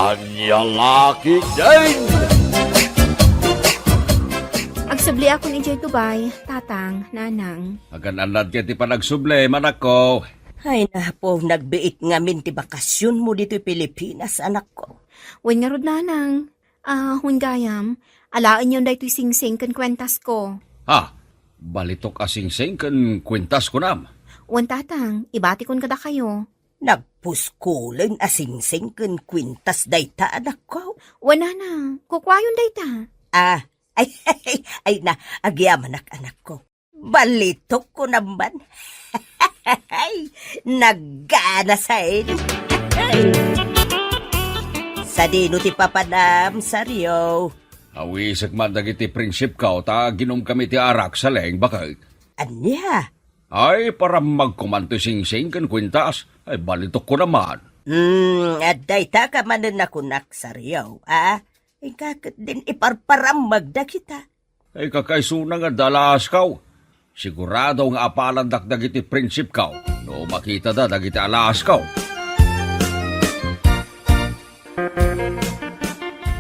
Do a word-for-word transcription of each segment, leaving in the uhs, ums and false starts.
Ania la ketdin? Agsubliakon idiay Dubai, tatang, nanang. Agan-annad ket ti panagsubli, manakko. Ay, napo, nagbiit ngamin ti bakasionmo ditoy Pilipinas, anakko. Wen ngarud, nanang. Ah, wen gayam, alaenyon daytoy singsing ken kuentasko. Ha? Balitok a singsing ken kuentas kunam? Wen, tatang, ibatikon kadakayo. Nagpuskulen a singsing ken kuentas dayta, anakko. Wen, nanang, kukuayon dayta. Ah, ay, ay, ay, na, agyamanak, anakko. Balitok kunam man. Naggana sa. Sadino ti papanam, Sario? Awisek man dagiti prinsipko ta aginomkami ti arak, saleng, baket. Ania? Ay, parammagko man ti singsing ken kuentas. Ay, balitok kunam man. Hmm, adda ita ka manen a kunak, Sario, a? Inka ketdin iparparammag dagita. Ay, kakaisuna nga adda alaaskaw. Sigurado nga apalandak dagiti prinsipkaw no makitada dagiti alaaskaw.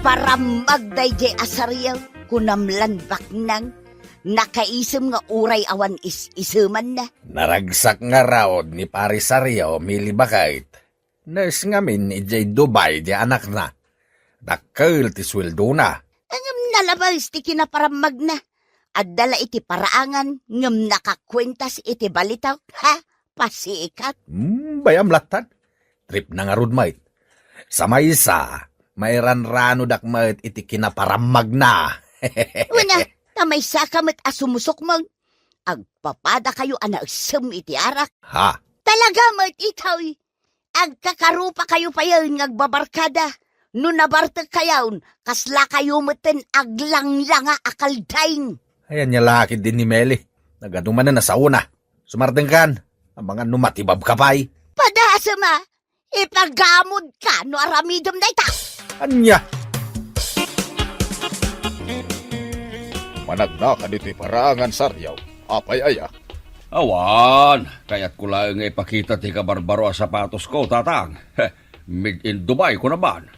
Parammag daydiay a Sario, kunam lan baknang. Nakaisem nga uray awan is-isemanna. Naragsak ngarud ni Pari Sario, Mili, baket. Nurse ngamin idiay Dubai ti anakna. Dakkel ti sueldona. Ngem nalabes ti kinaparammagna. Adda la iti paraangan ngem nakakuentas iti balitaw. Ha? Pasikat. Hmm, bayam lattad. Tripna ngarud met. Sa maysa, mairanranodak met iti kinaparammagna. Wen a, ta maysaka met a sumusukmeng. Agpapadakayo a naessem iti arak. Ha? Talaga met itoy. Agkakarupakayo payen nga agbabarkada. No nabartekkayon, kaslakayo metten aglanglanga a kaldaing. Ay, ania la ketdin ni Meli. Nagadu manen a saona. Sumartengkan, amangan no matibabka pay. Padasem a, ipagamodka no aramidem dayta. Ania? Managnaka ditoy paraangan, Sario. Apay aya? Awan, kayatko laeng nga ipakita ti kabarbaro a sapatosko, tatang. Made in Dubai, kunam man.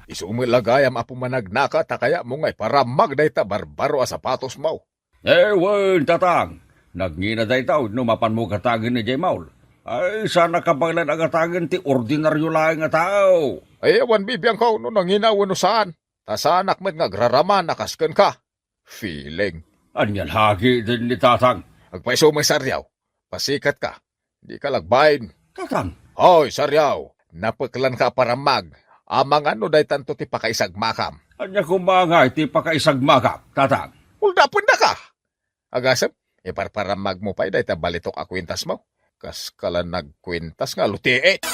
Isu met la gayam a pumanagnaka ta kayatmo nga iparammag dayta barbaro a sapatosmo. Eh, wen, tatang. Nagngina dayta wenno mapanmo katagen idiay mall. Ay, saanak a baelan a gatagen ti ordinario laeng a tao. Ay, awan bibiangko no nangina wenno saan. Ta saanak met nga agraraman a kas kenka. Feeling. Ania la ketdin ni tatang? Agpaiso met, Sario. Pasikatka. Dika la agbain. Tatang. Hoy, Sario. Napeklanka a parammag. Amangan no daytanto ti pakaisagmakam. Ania koma nga iti pakaisagmakak, tatang? Uldapendaka. Agasem, iparparammagmo pay dayta balitok a kuentasmo. Kaskala nagkuentas nga lutiit.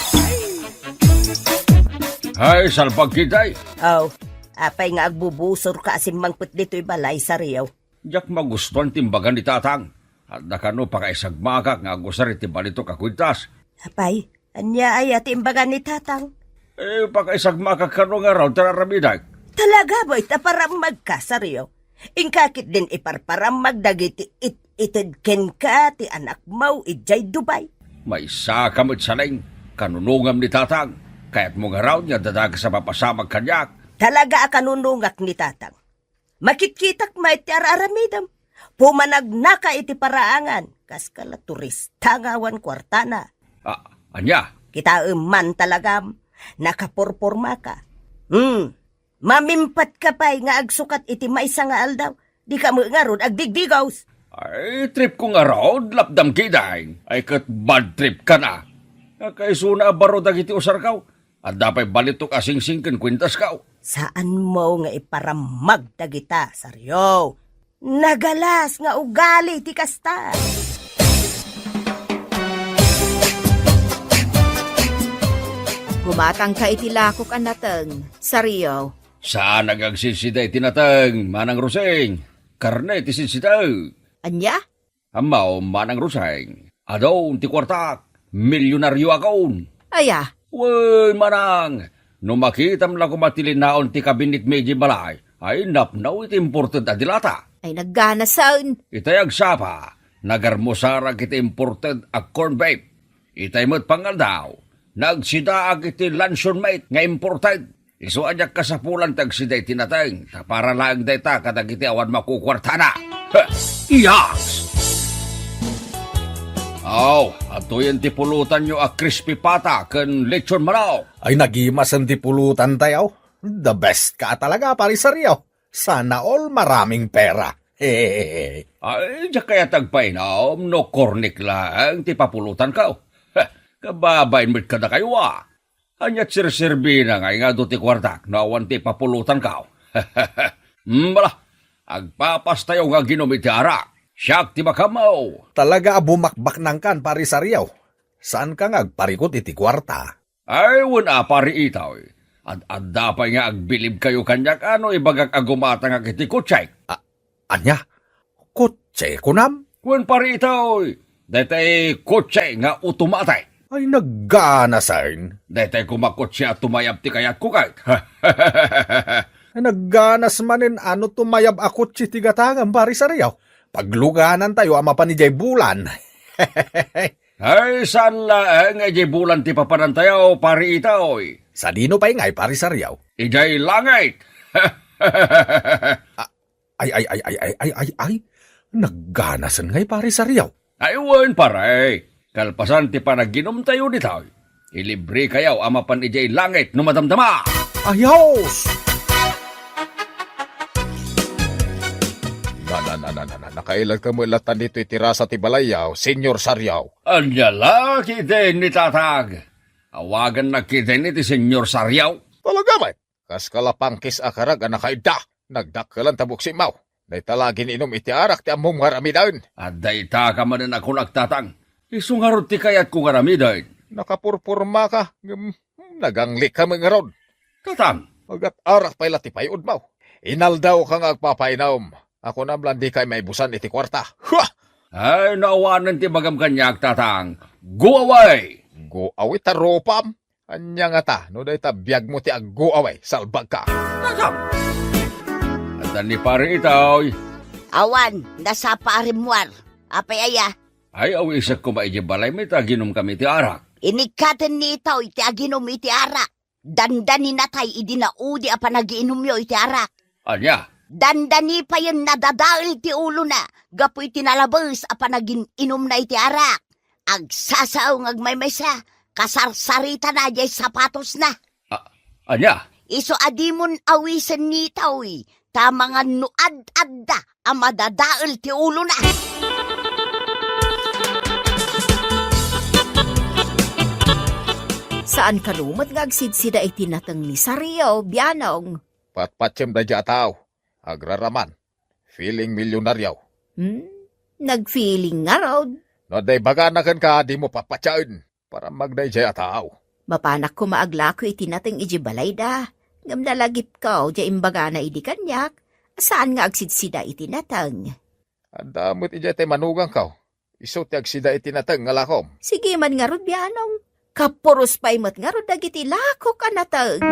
Ay, salbag ketdi. Aw, apay nga agbubusorka a simmangpet ditoy balay, Sario? Diak magustuan ti imbaga ni tatang. Adda kano pakaisagmakak nga agusar iti balitok a kuentas. Apay, ania aya ti imbaga ni tatang? Eh, pakaisagmakak kano ngarud ti ar-aramidek. Talaga met a parammagka, Sario? Inka ketdin iparparammag dagiti it-ited kenka ti anakmo idiay Dubai. Maysaka met, saleng, kanunongam ni tatang. Kayatmo ngarud nga adda dakes a mapasamak kaniak? Talaga a kanunongak ni tatang. Makitkitak met ti ar-aramidem. Pumanagnaka iti paraangan, kaskala turista nga awan kuartana. Ah, ania? Kitaem man talagam, nakaporpormaka. Hmm, mamimpatka pay nga agsukat iti maysa nga aldaw, dika met ngarud agdigdigos. Ay, tripko ngarud, lapdam ketdin. Ay, ket bad tripkan a. Nakaisuna a baro dagiti usarko. Adda pay balitok a singsing ken kuentasko. Saanmo nga iparammag dagita, Sario. Nagalas nga ugali ti kasta. Gumatangka iti lakok a nateng, Sario. Saan nga agsidsida iti nateng, Manang Rosing. Karne ti sidsida. Ania? Ammo, Manang Rosing, adun ti kuartak, milyonarioakon. Aya? Wen, Manang, no makitam la koma ti linaon ti kabinetmi idiay balay, ay napno iti imported a dilata. Ay, nagganasen. Itay agsapa, nagarmusarak iti imported a corned beef. Itay met pangaldaw, nagsidaak iti luncheon meat nga imported. Isu a diak kasapulan ti agsida iti nateng, ta para laeng dayta kadagiti awan makukuartana. Heh! Iyas! Aw, adtoyen ti pulutanyo a crispy pata ken lechon manok. Ay, nagimasen ti pulutantayo. The best ka talaga, Pare Sergio. Sana all maraming pera. Hehehe. Ay, diak kayat agpainum no kornik laeng ti papulutanko. Heh, kababain met kadakayo, a. Ania ti serserbina nga adu ti kuartak no awan ti papulutanko? Hmm, bala, agpapastayo nga aginum iti arak. Siak ti makammo. Talaga a bumakbaknangkan, Pare Sergio. Saanka nga agparikut iti kuarta? Ay, wen a, Pare Itoy. Ad-adda pay nga agbilibkayo kaniak a no ibagak a gumatangak iti kotsek. A-, ania? Kotse, kunam? Wen, Pare Itoy. Daytay kotse nga otomatik. Ay, nagganasen. Daytay koma kotse a tumayab ti kayatko ket. Ay, nagganas manen a no tumayab a kotse ti gatangem, Pare Sergio. Pagluganantayo a mapan idiay bulan. Ay, saan laeng nga idiay bulan ti papanantayo, Pare Itoy. Sadino pay ngay, Pare Sergio? Idiay langit. A-, ay, ay, ay, ay, ay, ay, ay, ay. Nagganasen ngay, Pare Sergio. Ay, wen, pare. Kalpasan ti panaginumtayo ditoy, ilibrekayo a mapan idiay langit no madamdama. Ayos! Na, na, na, na, na, na, nakailad ka met latta ditoy ti rasa ti balayyo, Señor Sergio. Ania la ketdin ni Tatang? Awagannak ketdin iti Señor Sergio. Talaga met? Kas kalapangkis a karag a nakaidda, nagdakkelan ta buksimmo. Dayta la gin-inum iti arak ti ammom nga aramiden. Adda ita ka manen a kunak, Tatang. Isu ngarud ti kayatko nga aramiden. Nakapurpormaka, ngem, hmm, naganglikka met ngarud. Tatang! Agat-arak pay la ti pay-odmo. Inaldawka nga agpapainum. Kunam la dika maibusan iti kuarta. Hua! Ay, no awanen ti ibagam kaniak, Tatang. Go away! Go away ta rupam? Ania ngata no dayta biagmo ti aggo-away, salbagka? Tatang! Adda ni Pare Itoy. Awan, nasapa a rimmuar. Apay aya? Ay, awisek koma idiay balaymi ta aginumkami ti arak. Inikkaten ni Itoy ti aginum iti arak. Dandaninatay idi naudi a panagiinumyo iti arak. Ania? Dandani payen nadadael ti ulona gapu iti nalabes a panagin-inumna iti arak. Agsasao nga agmaymaysa, kasarsaritana diay sapatosna. A-, ania? Isu a dimon awisen ni Itoy, ta mangan no ad-adda a madadael ti ulona. Saan kano met nga agsidsida iti nateng ni Sergio, bianong? Patpatiem daydiay a tao. Agraraman. Feeling milyonaryo. Hmm? Nagfeeling ngarud. No adda ibagana kenka, dimo patpatiaen. Parammag daydiay a tao. Mapanak koma aglako iti nateng idiay balayda. Ngem nalagipko diay imbagana idi kaniak, saan nga agsidsida iti nateng. Adda met idiay tay manugangko. Isu ti agsida iti nateng nga lakom. Sige man ngarud, bianong. Kapuros pay met ngarud dagiti lakok a nateng.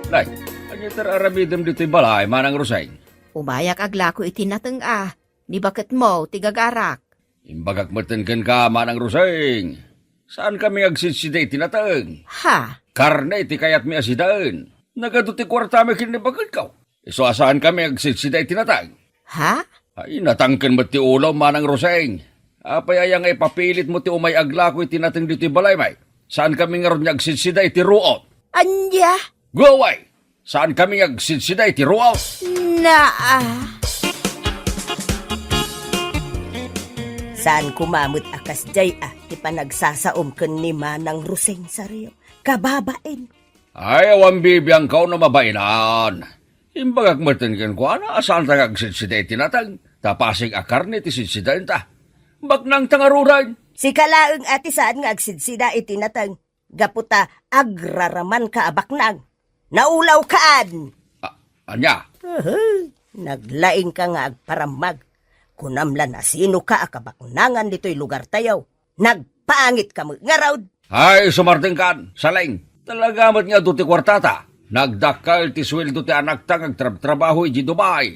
Nay, ania ti ar-aramidem ditoy balay, Manang Roseng? Umayak aglako iti nateng a. Ni baketmo ti gagarak. Imbagak metten kenka, Manang Roseng. Saankami nga agsidsida iti nateng. Ha? Karne ti kayatmi a sidaen. Nagadu ti kuartami ken ni baketko. Isu a saankami nga agsidsida iti nateng. Ha? Ay, natangken met ti ulom, Manang Roseng. Apay aya nga ipapilitmo ti umay aglako iti nateng ditoy balaymi? Saankami ngarud nga agsidsida iti ruot. Ania? Go away! Saankami nga agsidsida iti ruot. Naa. Saan koma met a kasdiay a ti panagsasaom ken ni Manang Roseng, Sergio. Kababain. Ay, awan bibiangko no mabainan. Imbagak metten kenkuana a saanta nga agsidsida iti nateng, ta pasig a karne ti sidsidaenta. Baknangta ngaruden. Sika laeng a ti saan nga agsidsida iti nateng. Gapu ta agraramanka a baknang. Naulawkaan! A-, ania? Uhu, naglaingka nga agparammag. Kunam la no sinoka a kabaknangan ditoy lugartayo. Nagpangitka met ngarud. Ay, sumardengkan, Saleng. Talaga met nga adu ti kuartata. Nagdakkel ti sueldo ti anakta nga agtrabtrabaho idiay Dubai.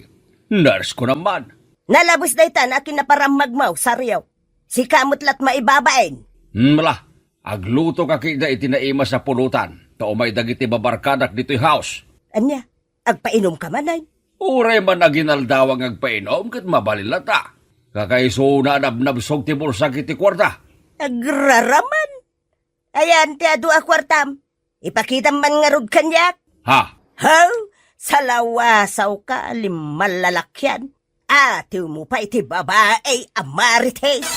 Nurse ko naman. Nalabes dayta no kinaparammagmo, Sergio. Sika met la't maibabain. Hmm, bala. Aglutoka ketdi iti naimas a pulutan, ta umay dagiti babarkadak ditoy house. Ania? Agpainumka manen? Uray man aginaldawa nga agpainom ket mabalin latta. Kakaisuna a nabnabsog ti bulsak iti kuarta. Agraraman! Ayan ti adu a kuartam. Ipakitam man ngarud kaniak. Ha? Haw? Salawasawka, limmalalakian. Atiwmo pay ti babai a Marites.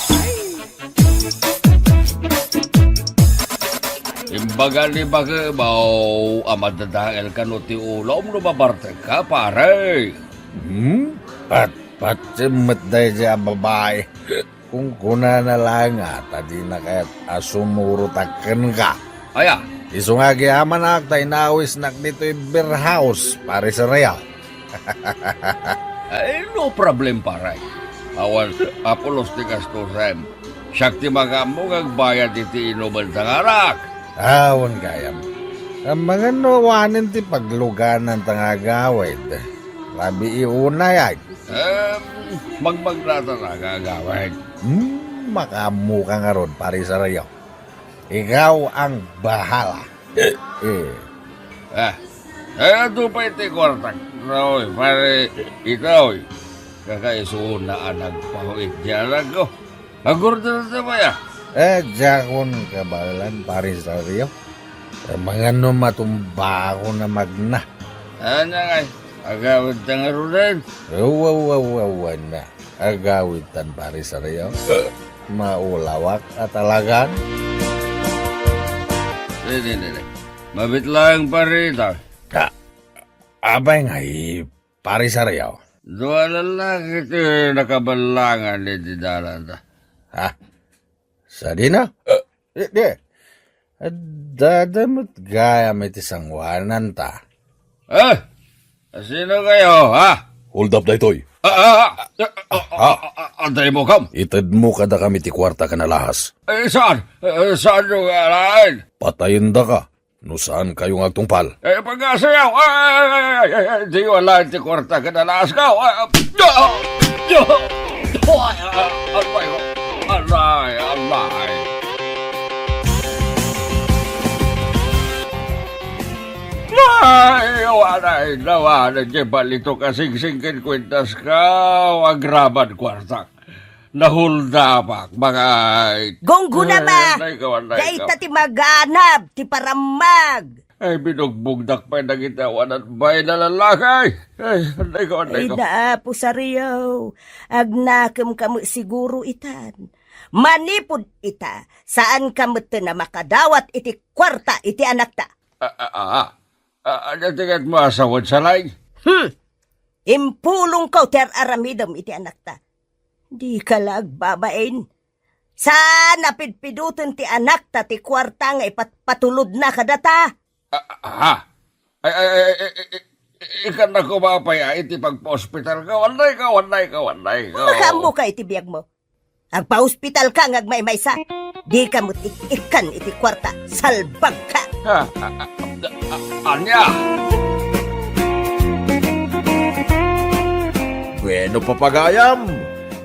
Imbaga ni Bakebaw a madadael kano ti ulom no mabartekka, pare. Hmm? Patpatsem met daydiay a babai. Kunkunana la nga ta dina kayat a sumurotak kenka. Aya? Isu nga agyamanak ta inawisnak ditoy beer house, Pare Sergio. Ay, no problem, pare. Awan a pulos ti gastusem. Siak ti makaammo nga agbayad iti inumen ta ngarak. Awan gayam. Amangan no awanen ti paglugananta nga agawid. Rabii unay, ay. Em, magmagnatanaka, agawid. Hmm, makaammoka ngarud, Pare Sergio. Ikaw ang bahala. Eh. Ah, ay, adu pay ti kuartak. Raoy, pare, itaw, eh. Kakaisuna a nagpahuit di anakko. Agurdenta pay, ah. Eh, diakon kabaelan, Pare Sergio. Amangan no matumbaakon a magna. Ania ngay, agawidta ngaruden? Awa, awa, awa, awa na. Agawidtan, Pare Sergio. Maulawak a talagan. Didi, didi. Mabit lang, pare, ita. Ah, apay ngay, Pare Sergio? Dua lalaki ti nakaballangan iti dalanta. Ha? Sadino? Eh, di. Addada met gayam iti sangoananta. Eh? Sino kayo, ha? Hold up daytoy. Ah, ah, ah, ah, ah, ah, ah, daymo kam? Itedmo kadakami ti kuarta ken alahas. Eh, saan? Eh, saan yung alain? Patayendaka no saan kayo nga agtungpal. Eh, pagkasayaw! Ay, ay, ay, ay, ay, ay, di wala ti kuarta ken alahas ko. Ay, ay, ay, ay, ay, ay, ay, ay, ay. Ay, awan ay, awan ay, di balitok a singsing ken kuentas ko, agraman kuartak. Nahuldapak, mga... Gungguna, ay, ma! Anday ka, anday ka. Dayta ti maganab, ti parammag. Ay, binugbugdak pay dagiti awan at bay na lalaki. Ay, anday ka, anday ka. Ay, Apo Sergio, agnakem ka met siguro itan. Manipud ita, saan ka met a makadawat iti kuarta iti anakta. Ah, ah, ah, ah. Ah, ania ti ket mo a sawen, Salay? Hmm. Impulongko ti ar-aramidem iti anakta. Dika la agbabain. Saan a pidpidoten ti anakta ti kuarta nga ipatpatulodna kadata. Ah, ah, ah. Ay, ay, ay, ay, ay, ay, ikannako ba pay, ah, iti pagpaospital ka? Anday ka, anday ka, anday ka. Makaammo ka iti biagmo. Agpaospital ka nga agmaymaysa. Di ka met ik-, ikkan iti kuarta. Salbag ka. Ah, ah, ah, ah, ania? Bueno, papagayam,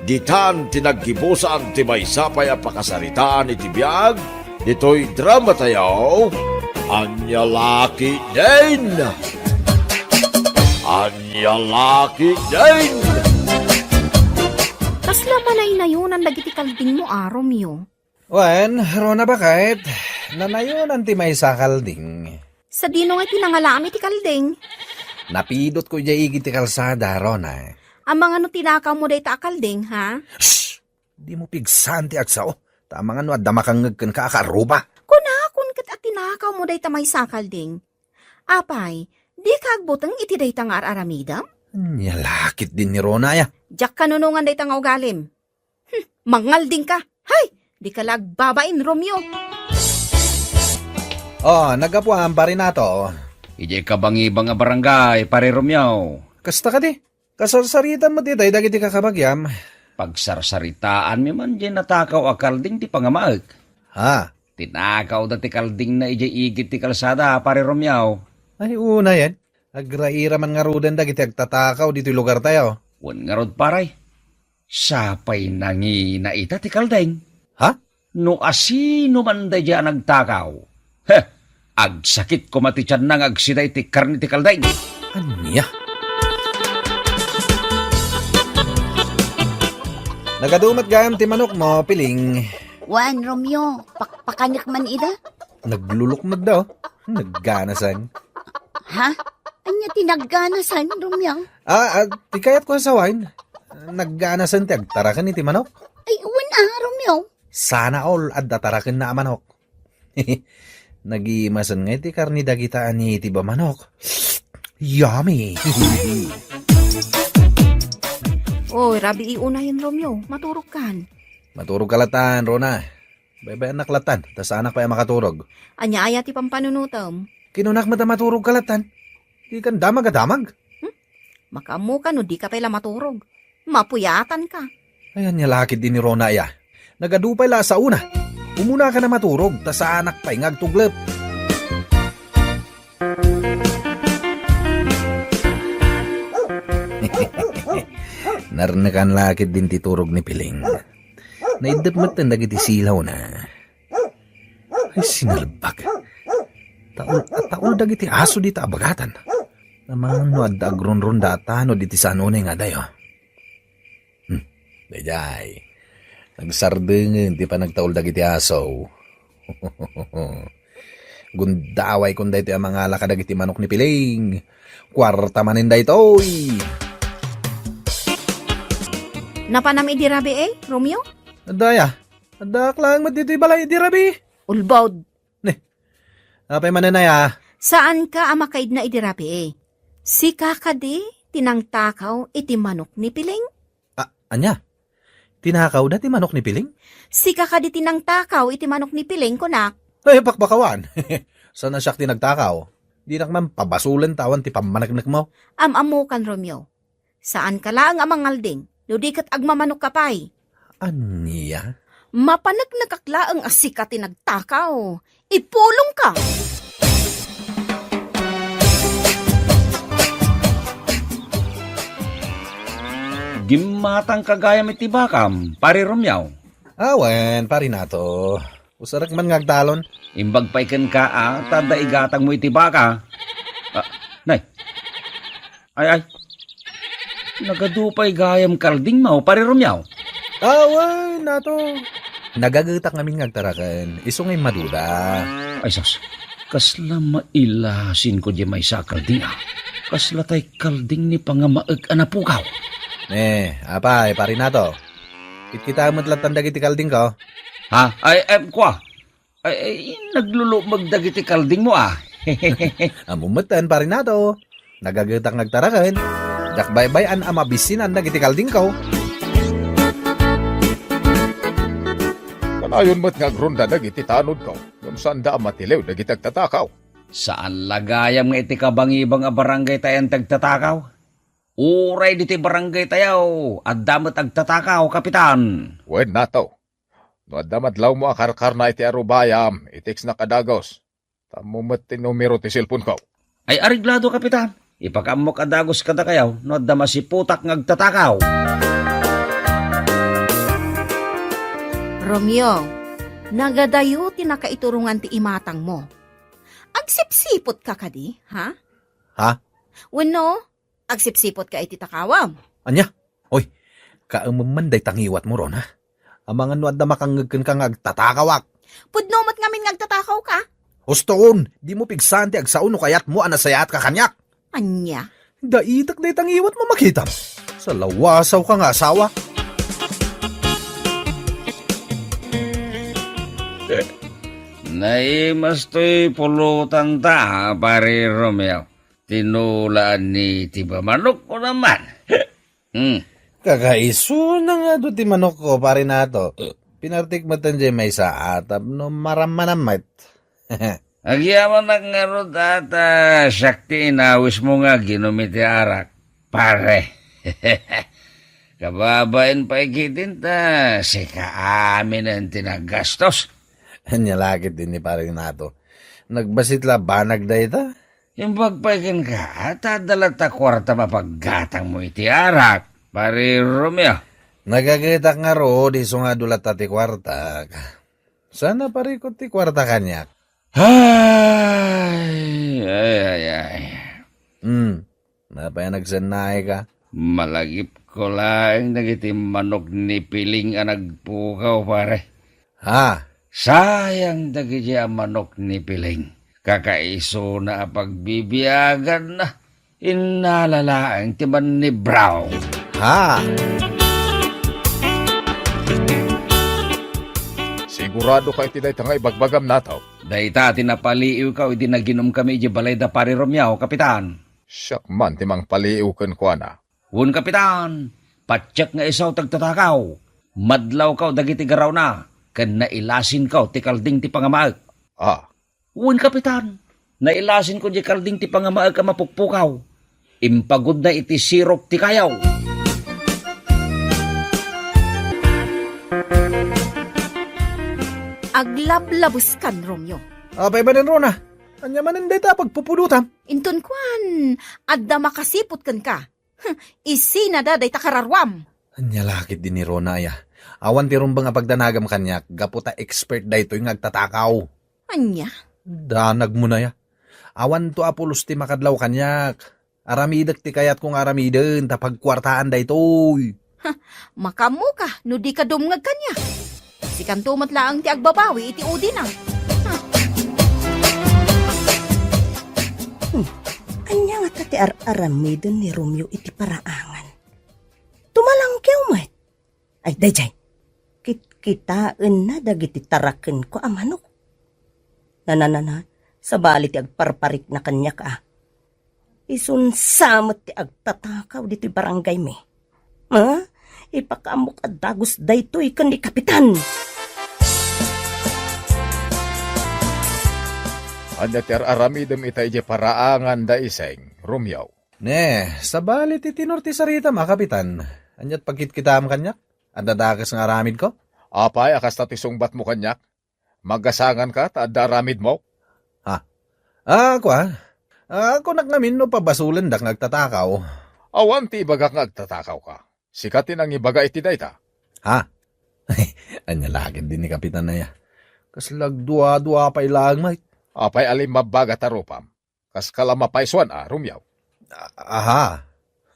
ditan ti naggibusan ti maysa pay a pakasaritaan iti biag ditoy drama tayo. Ania la ketdin? Ania la ketdin? Kasla manaynayonan dagiti kaldingmo a, Romeo? Wen, Rona, baket, nanayonan ti maysa a kalding. Sadino nga ti nangalaam iti kalding? Napidotko idiay igid ti kalsada, Rona. Amangan no tinakawmo dayta a kalding, ha? Shh! Dimo pigsaan ti agsao. Ta amangan no adda makangngeg kenka a kaarruba. Kunakon ket a tinakawmo dayta maysa a kalding. Apay, dika agbuteng iti dayta nga ar-aramidem? Ania la ketdin ni Rona, aya? Diak kanunongan dayta nga ugalim. Hmm, mangalding ka. Hay, dika la agbabain, Romeo. Oh, naggapuam, Pare Nato. Idiay kabangibang a barangay, Pare Romeo. Kasta kadi? Kasarsaritam met itay dagiti kakabagiam. Pagsarsaritaanmi man diay natakaw a kalding ti pangamaek. Ha? Tinakawda ti kaldingna idiay igid ti kalsada, Pare Romeo. Ay, unayen. Agraira man ngaruden dagiti agtatakaw ditoy lugartayo. Wen ngarud, pare. Sapay nangina ita ti kalding. Ha? No asino man daydiay a nagtakaw, he, agsakit koma ti tianna nga agsida iti karne ti kalding. Ania? Nagadu met gayam ti manokmo, Piling. Wen, Romeo, pakpakanek man ida. Naglulukmagda, oh. Nagganasan. Ha? Ania ti nagganasan, Romeo? Ah, ah, ti kayatko a sawen, nagganasan ti agtaraken iti manok. Ay, wen a, Romeo. Sana all adda tarakenna a manok. Nagimasen nga iti karne dagita a nitib a manok. Yummy! Oy, rabii unayen, Romeo. Maturogkan. Maturogka latan, Rona. Baybayannak latan, ta saanak pay a makaturog. Ania aya ti pampanunotem? Kinunak met a maturogka latan. Dikan damag a damag. Hmm? Makaammoka no dika pay la maturog. Mapuyatanka. Ay, ania la ketdi ni Rona aya. Nagadu pay la a saona. Umunaka a maturog, ta saanak pay nga agtuglep. Narnekan la ketdin ti turog ni Piling. Naiddep metten dagiti silawna. Ay, sinalbag. Taul, taul dagiti aso dita a bagatan. Amangan no adda agrunrunda a tanod iti saan unay nga adayo. Hmm, daydiay. Nagsardengen ti panagtaul dagiti aso. Gundaway kon daytoy a mangala kadagiti manok ni Piling. Kuarta manen daytoy. Napanam idi rabii, Romeo? Adda aya. Addaak laeng met ditoy balay idi rabii. Ulbod. Ne. Apay manen aya? Saanka a makaidna idi rabii. Sika kadi ti nangtakaw iti manok ni Piling? A, ania? Tinakawda ti manok ni Piling? Sika kadi ti nangtakaw iti manok ni Piling, kunak? Ay, pakpakawan. Saan a siak ti nagtakaw? Dinak man pabasolen ta awan ti pammaneknekmo. Am-ammokan, Romeo. Saanka laeng a mangalding, no di ket agmamanokka pay. Ania? Mapaneknekak laeng a sika ti nagtakaw. Ipulongka! Gimmatangka gayam iti bakam, Pari Romeo. Awen, Pari Nato. Usarek man nga agtalon. Imbag pay kenka, a, ta adda igatangmo iti baka. A, nay. Ay, ay. Nagadu pay gayam kaldingmo, Pari Romeo. Awen, Nato. Nagagetak ngamin nga agtaraken. Isu nga immaduda. Ay, sus. Kasla mailasinko diay maysa a kalding, a. Kasla tay kalding ni pangamaek a napukaw. Eh, apay, Pari Nato? Kitkitaem met lattan dagiti kaldingko. Ha? Ay, em, kua. Ay, ay, naglulukmeg dagiti kaldingmo, a. Ammom metten, Pari Nato. Nagagetak nga agtaraken. Diak baybay-an a mabisinan dagiti kaldingko. Kanayon met nga agrunda dagiti tanodko, ngem saanda a matiliw dagiti agtatakaw. Saan la gayam nga iti kabangibang a barangay tayo ti agtatakaw? Uray ditoy barangay tayo, adda met agtatakaw, Kapitan. Wen, Nato. No adda madlawmo a karkarna iti arubayam, i-textnak a dagus. Ammom met ti numero ti cellphone-ko. Ay, areglado, Kapitan. Ipakaammok a dagus kadakayo no adda masiputak nga agtatakaw. Romeo, nagadayo ti nakaiturongan ti imatangmo. Agsipsipotka kadi, ha? Ha? Wenno, agsipsipotka iti takawam? Ania? Oy, kaemem man dayta ngiwatmo, Rona. Amangan no adda makangngeg kenka nga agtatakawak. Pudno met ngamin nga agtatakawka? Husto, dimo pigsaan ti agsao no kayatmo a nasayaatka kaniak. Ania? Daitek dayta ngiwatmo, makitam. Salawasawka nga asawa. Naimas toy pulotanta, Pari Romeo. Tinulaan ni ti bamanok ko naman. Hmm. Kakaisuna nga adu ti manokko, Pari Nato. Pinartik met diay maysa a tapno marammanam met. Agyamanak ngarud a ta siak ti inawismo nga aginom iti arak, pare. Kababain pay ketdin ta sika aminen ti naggastos. Ania la ketdin ni Pari Nato. Nagbassit la banag dayta. Imbag pay kenka, ta adda latta kuarta mapaggatangmo iti arak, Pari Romeo. Nagagetak ngarud, isu nga adu latta ti kuartak. Saan a parikut ti kuarta kaniak? Ay, ay, ay, ay. Hmm, napay a nagsennaay ka? Malagipko laeng dagiti manok ni Piling a nagpukaw, pare. Ha? Sayang dagiti a manok ni Piling. Kakaisuna a pagbibiaganna. Innala laeng ti mannibraw. Ha? Sigurado ka iti dayta nga ibagbagam, Nataw? Dayta ti napaliiwko idi naginumkami idiay balay da Pari Romeo, Kapitan. Siak man ti mangpaliiw kenkuana. Wen, Kapitan, patiek nga isu ti agtatakaw. Madlawko dagiti garawna, ken nailasinko ti kalding ti pangamaek. Ah. Wen, Kapitan, nailasinko diay kalding ti pangamaek a mapukpukaw. Impagudna iti sirok ti kayaw. Aglablabeskan, Romeo. Apay manen, Rona? Ania manen dayta a pagpupudotam? Inton kuan, adda makasiput kenka. Isinada dayta kararuam. Ania la ketdi ni Rona aya? Awan ti rumbeng a pagdanagam kaniak gapu ta expert daytoy nga agtatakaw. Ania? Danagmon aya. Awanto a pulos ti makadlaw kaniak. Aramidek ti kayatko nga aramiden ta pagkuartaan daytoy. Makaammoka no dika dumngeg kaniak. Sikanto met laeng ti agbabawi iti udina. Hmm, ania ngata ti ar-aramiden ni Romeo iti paraangan? Tumalangkew met. Ay, daydiay. Kitkitaenna dagiti tarakenko a manok. Nananana, sabali ti agparparikna kaniak a. Isunsa met ti agtatakaw ditoy barangaymi. Ha? Ipakaammok a dagus daytoy ken ni Kapitan. Ania ti ar-aramidem ita idiay paraangan da Iseng, Romeo? Ne, sabali ti tenor ti saritam a, Kapitan. Aniat pagkitkitaam kaniak? Adda dakes nga aramidko? Apay a kasta ti sungbatmo kaniak? Magasanganka ta adda aramidmo? Ha? Ah, kua? Ah, kunak ngamin no pabasolendak nga agtatakaw. Awan ti ibagak nga agtatakawka. Sika ti nangibaga iti dayta. Ha? Ania la ketdi ni Kapitan aya? Kasla agdua-dua pay laeng met. Apay a limmabbaga ta rupam? Kaskala mapaysuan a, Romeo? A-, aha.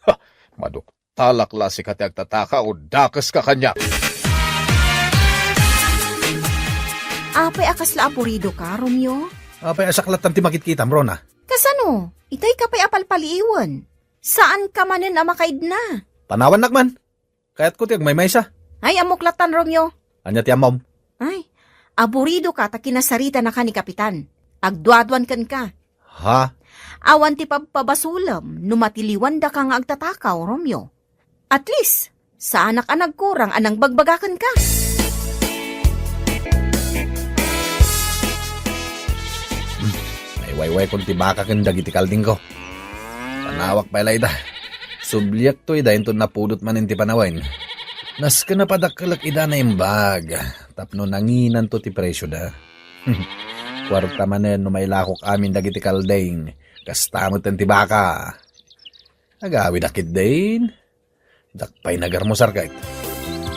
Ha! Maduktalak la sika ti agtatakaw, dakeska kaniak. Apay a kasla apuridoka, Romeo? Apay a saklatan ti makitkitam, Rona? Kasano? Itay ka pay a palpaliiwen. Saanka manen a makaidna. Panawannak man. Kayatko ti agmaymaysa. Ay, ammok latan, Romeo. Ania ti ammom? Ay, aburidoka ta kinasaritanaka ni Kapitan. Agduaduan kenka. Ha? Awan ti pabpabasolem no matiliwandaka nga agtatakaw, Romeo. At least, saanak a nagkurang a nangbagbagakenka. Hmm, ay, waywaykon ti baka ken dagiti kaldingko. Panawak pay la ida. Subliakto ida inton napudot manen ti panawen. Nasken a padakkelek ida naimbag tapno nanginanto ti presioda. Kuarta manen no mailakok amin dagiti kalding, kasta met ti baka. Agawidak ketdin. Dakpay nagarmusar ket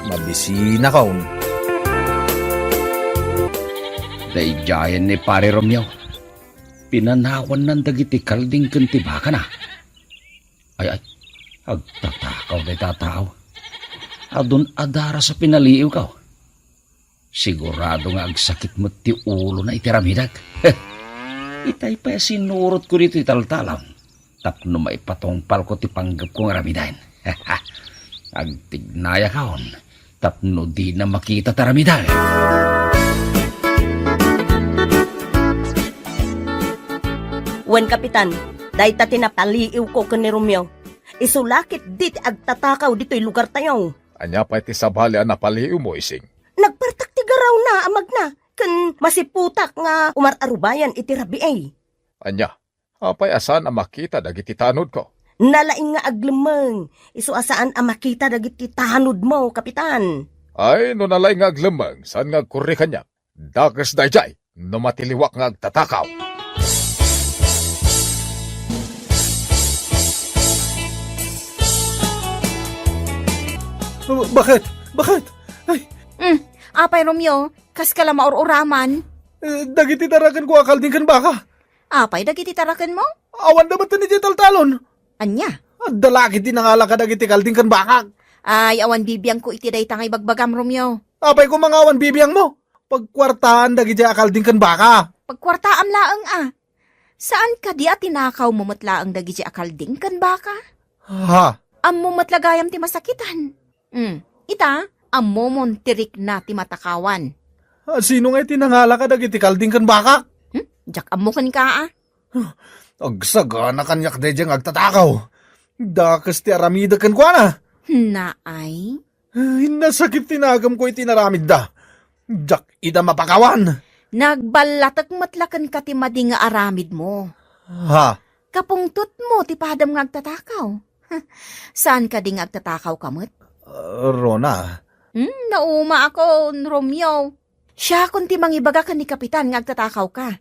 mabisinakon. Daydiayen ni Pare Romeo. Pinanawannan dagiti kalding ken ti bakana. Ay, ay, agtatakaw dayta a tao. Adun-adaras a pinaliiwko. Sigurado nga agsakit met ti ulona iti aramidek. Itay pay a sinurotko ditoy taltalon tapno maipatungpalko ti panggepko nga aramiden. Agtignayakon tapno dina makita ti aramiden. Wen, Kapitan, dayta ti napaliiwko ken ni Romeo. Isu la ketdi ti agtatakaw ditoy lugartayo. Ania pay ti sabali a napaliiwmo, Ising? Nagpartak ti garawna a magna, ken masiputak nga umar-arubayan iti rabii. Ania? Apay a saan a makita dagiti tanodko? Nalaing nga aglemmeng, isu a saan a makita dagiti tanodmo, Kapitan. Ay, no nalaing nga aglemmeng, saan nga agkurri kaniak? Dakes daydiay no matiliwak nga agtatakaw. Bakit? Bakit? Ay. Mm, apay, Romeo, Kaska la maur-uraman. Eh, dagiti tarakenko a kalding ken baka. Apay dagiti tarakenmo? Awanda met idiay taltalon. Ania? Adda la ketdi nangala kadagiti kalding ken bakak. Ay, awan bibiangko iti dayta nga ibagbagam, Romeo. Apay koma nga awan bibiangmo? Pagkuartaan dagidiay a kalding ken baka. Pagkuartaam laeng a. Saan kadi a tinakawmo met laeng dagidiay a kalding ken baka? Ha? Ammo met la gayam ti masakitan. Hmm, ita, ammomon ti rikna ti matakawan. Ah, sino ngay ti nangala kadagiti kalding ken bakak? Hmm? Diak ammo kenka a. Agsagana kaniak daydiay nga agtatakaw. Dakes ti aramidek kenkuana. Naay? Ay, nasakit ti nagamko iti inaramidda. Diak ida mapakawan. Nagballatek met la kenka ti madi nga aramidmo. Ha? Kapungtotmo ti padam nga agtatakaw. Saan kadi nga agtatakaw ka met? Ah, Rona. Hmm, naumaakon, Romeo. Siakon ti mangibaga ken ni Kapitan nga agtatakaw ka.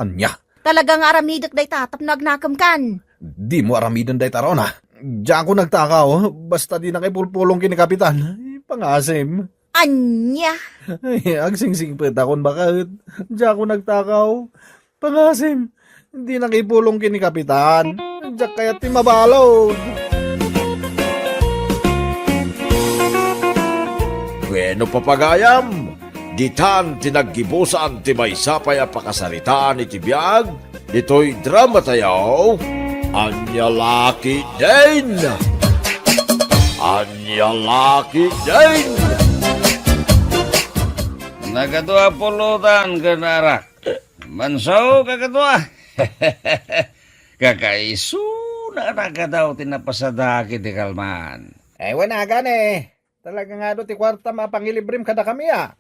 Ania? Talaga nga aramidek dayta tapno agnakem kan. Dimo aramiden dayta, Rona. Diakon agtakaw, basta dina ipulpulong ken ni Kapitan. Pangasim. Ania? Ay, agsingsingpetakon baket. Diakon agtakaw. Pangasim. Dina ipulong ken ni Kapitan. Diak kayat ti mabalud. Bueno, papagayam, ditan ti naggibusan ti maysa pay a pakasaritaan iti biag ditoy dramatayo, Ania La Ketdin! Ania La Ketdin! Nagadu a pulutan ken arak. Manso, kakadua. Kakaisuna a nagadu ti napasada iti kalman. Ay, wen a gani. Talaga nga adu ti kuartam a pangilibrem kadakami a.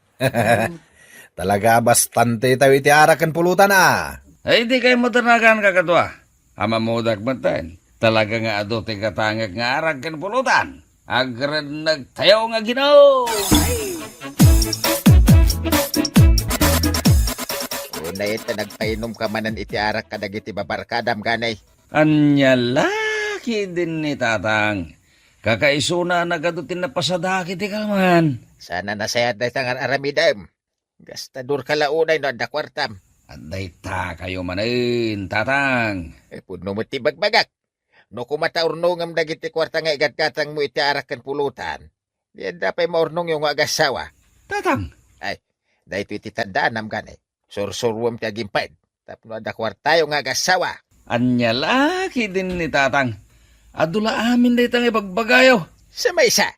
Talaga bastante tayo iti arak ken pulutan a. Ay, di kay matanagan, kakadua. Ammodak metten. Talaga nga adu ti gatangek nga arak ken pulutan. Agrennegtayo nga Ginoo! Unay ta nagpainumka manen iti arak kadagiti babarkadam, gani. Ania la ketdin ni Tatang? Kakaisuna a nagadu ti napasada iti kalman. Saan a nasayaat dayta nga ar-aramidem. Gastador ka la unay no adda kuartam. Adda ita kayo manen, Tatang. Eh, pudno met ti bagbagak. No kumata urnongem dagiti kuarta nga igatgatangmo iti arak ken pulutan, di adda pay maurnongyo nga agassawa. Tatang! Ay, daytoy ti taddaanam gani. Sursuruem ti agimpay. Tapno adda kuartayo nga agassawa. Ania la ketdin ni Tatang? Adu la amin dayta nga ibagbagayo. Sa maysa,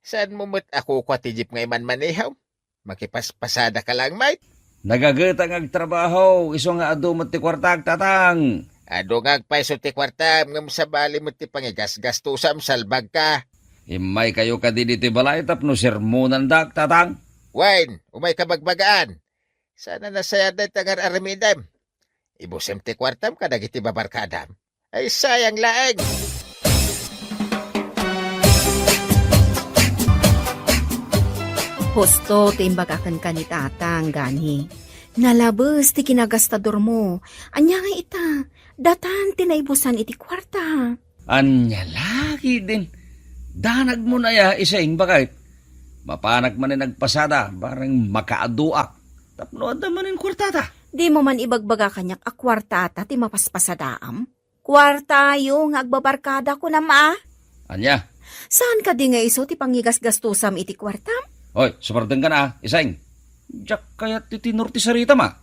saanmo met a kukua ti jeep nga imanmaneho? Makipaspasada ka lang, mate. Nagageta nga agtrabaho, isu nga adu met ti kuartak, Tatang. Adu nga agpayso ti kuartam, ngem sabali met ti pangigasgastosam, salbagka. Immay kayo kadi ditoy balay tapno sermonandak, Tatang. Wen, umay ka bagbagaan. Saan a nasayaat dayta nga ar-aramidem. Ibusem ti kuartam kadagiti babarkadam. Ay, sayang laeng! Husto ti imbagaken ka ni Tatang, gani. Nalabes ti kinagastadormo. Ania nga ita, datan ti naibusan iti kuarta. Ania la ketdin? Danagmon aya, Ising, baket? Mapanak manen agpasada, bareng makaaduak. Tapno adda manen kuartata. Dimo man ibagbaga kaniak a kuartata ti mapaspasadaam? Kuartayo nga agbabarkada, kunam a? Ania? Saan kadi nga isu ti pangigasgastosam iti kuartam? Oy, sumardengkan a, Iseng. Diak kayat ti tenor ti saritam a.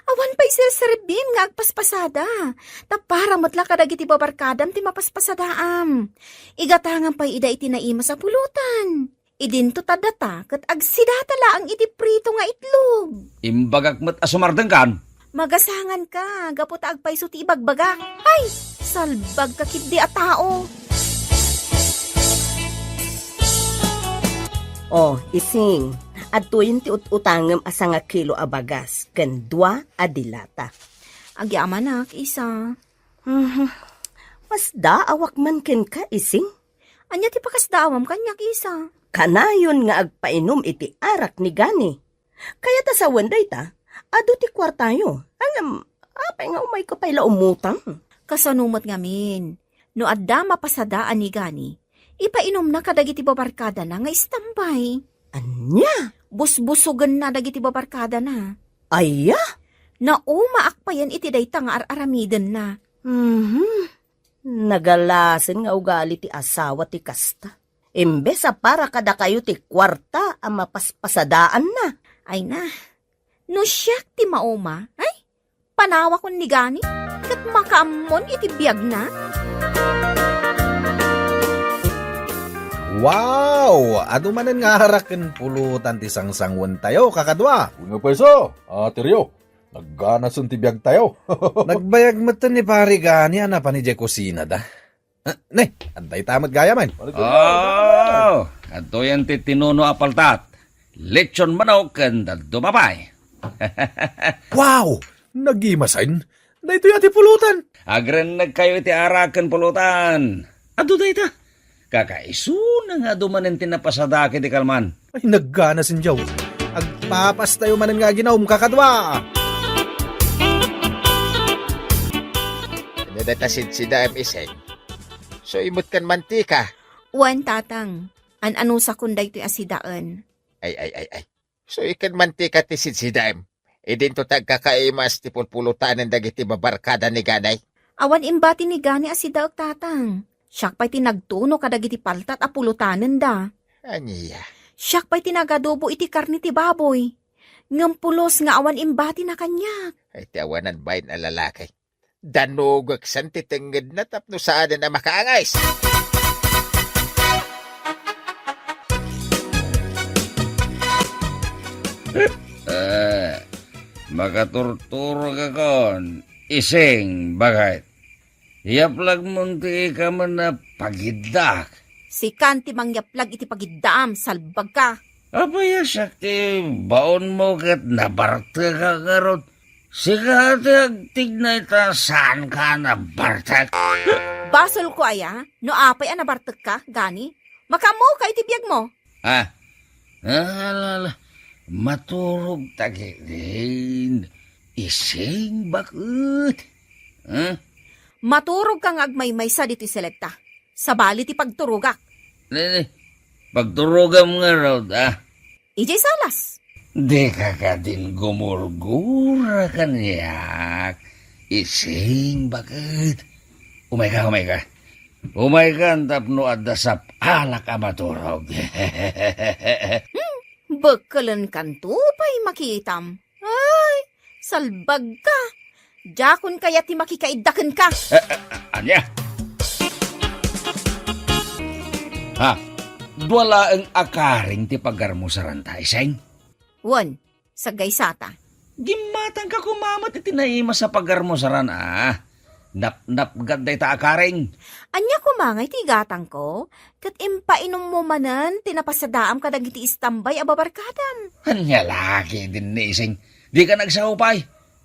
Awan pay serserbim nga agpaspasada. Ta para met la kadagiti babarkadam ti mapaspasadaam. Igatangam pay ida iti naimas a pulutan. Idinto ta data ket agsidata laeng iti prito nga itlog. Imbagak met a sumardengkan. Magasanganka, gapu ta agpayso ti ibagbagak. Ay, salbagka ketdi a tao. O, Ising, adtoyen ti ut-utangem a sangakilo a bagas ken dua a dilata. Agyamanak, Isa. Mhm. Masdaawak man kenka, Ising. Ania ti pakasdaawam kaniak, Isa? Kanayon nga agpainom iti arak ni Gani. Kayat a sawen dayta, adu ti kuartayo. Ngem, apay nga umayka pay la umutang? Kasano met ngamin? No adda mapasadaan ni Gani, ipainomna kadagiti babarkadana nga istambay. Ania? Busbusogenna dagiti babarkadana. Aya? Naumaak payen iti dayta nga ar-aramidenna. Mhm. Nagalasen nga ugali ti asawa ti kasta. Imbes a para kadakayo ti kuarta a mapaspasadaanna. Ay na, no siak ti mauma, ay, panawakon ni Gani, ket makaammon iti biagna. Wow! Adu manen nga arak ken pulutan ti sangsanguentayo, kakadua. Wen nga payso, ati Rio, nagganasen ti biagtayo. Nagbayag metten ni Pari Gani a napan idiay kusinada. Ah, ne, adda ita met gayam. Oh, adtoyen ti tinuno a paltat. Lechon manok ken dadduma pay. Wow! Nagimasen. Daytoy a ti pulutan. Agrennegkayo iti arak ken pulutan. Adu dayta. Kakaisuna nga adu manen ti napasadaak iti kalman. Ay, nagganasen diaw. Agpapastayo manen nga aginaum, kakadua. Ania dayta sidsidaem, Iseng? Suy met ken mantika. Wen, Tatang. An-anusakon daytoy a sidaen. Ay, ay, ay, ay. Suy ken mantika ti sidsidaem. Idinto ti agkakaimas ti pulpulutanen dagiti babarkada ni Ganay. Awan imbati ni Gani a sidaek, Tatang. Siak pay ti nagtuno kadagiti paltat a pulutanenda. Ania? Siak pay ti nagadobo iti karne ti baboy. Ngem pulos nga awan imbati na kaniak. Ay, ti awanan bain a lalaki. Danugeksen ti tengngedna tapno saanen a makaangis. Eh, makaturturogakon, Ising, baket. Yaplagmon ti ikamen a pagiddaak. Sikan ti mangyaplag iti pagiddaam, salbagka. Apay a siak ti baonmo ket nabartekak ngarud? Sika ti agtignay ta saanka a nabartek. Basolko aya no apay a nabartekka, Gani? Makaammoka iti biagmo. Ah, ala, ala. Maturog ta ketdin. Ising baket. Ah? Maturogka nga agmaymaysa ditoy selekta. Sabali ti pagturogak. Ne, ne. Pagturogam ngarud, ah. Idiay salas. Dika kadin gumurgura kaniak. Ising baket. Umayka, umayka. Umaykan tapno adda sap-alak a maturog. Hmm, bekkelenkanto pay makitam. Ay, salbagka. Diakon kayat ti makikaidda kenka. Eh, eh, ania? Ha? Dua laeng a karing ti pagarmusaranta, Iseng? Wen, saggaysata. Gimmatangka koma met iti naimas a pagarmusaran, a. Napnapgad dayta a karing. Ania koma ngay ti igatangko? Ket impainommo manen ti napasadaam kadagiti istambay a babarkadam. Ania la ketdin ni Ising? Dika nagsao pay.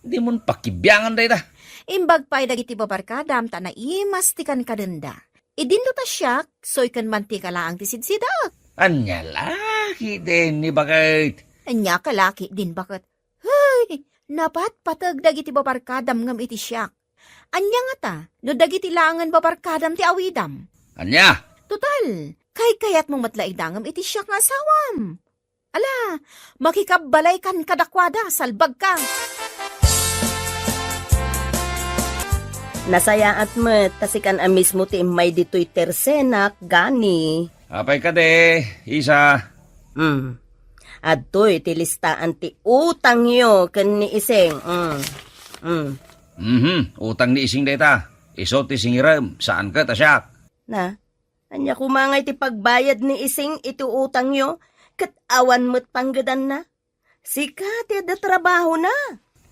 Dimon pakibiangan dayta. Imbag pay dagiti babarkadam ta naimas ti kankadenda. Idinto ta siak, suy ken mantika laeng ti sidsidaek. Ania la ketdin ni baket? Ania ka la ketdin baket? Hey, napatpateg dagiti babarkadam ngem iti siak. Ania ngata no dagiti laengen babarkadam ti awidam? Ania? Total, kaykayatmo met la idangem iti siak nga asawam. Ala, makikabbalaykan kadakuada, salbagka. Nasayaat met ta sikan a mismo ti immay ditoy tersenak, Gani. Apay kadi, Isa? Hmm. Adtoy ti listaan ti utangyo ken ni Ising. Hmm. Hmm. Mhm, utang ni Ising dayta. Isu ti singirem, saan ket a siak. Na, ania koma ngay ti pagbayad ni Ising iti utangyo, ket awan met panggedanna? Sika ti adda trabahona.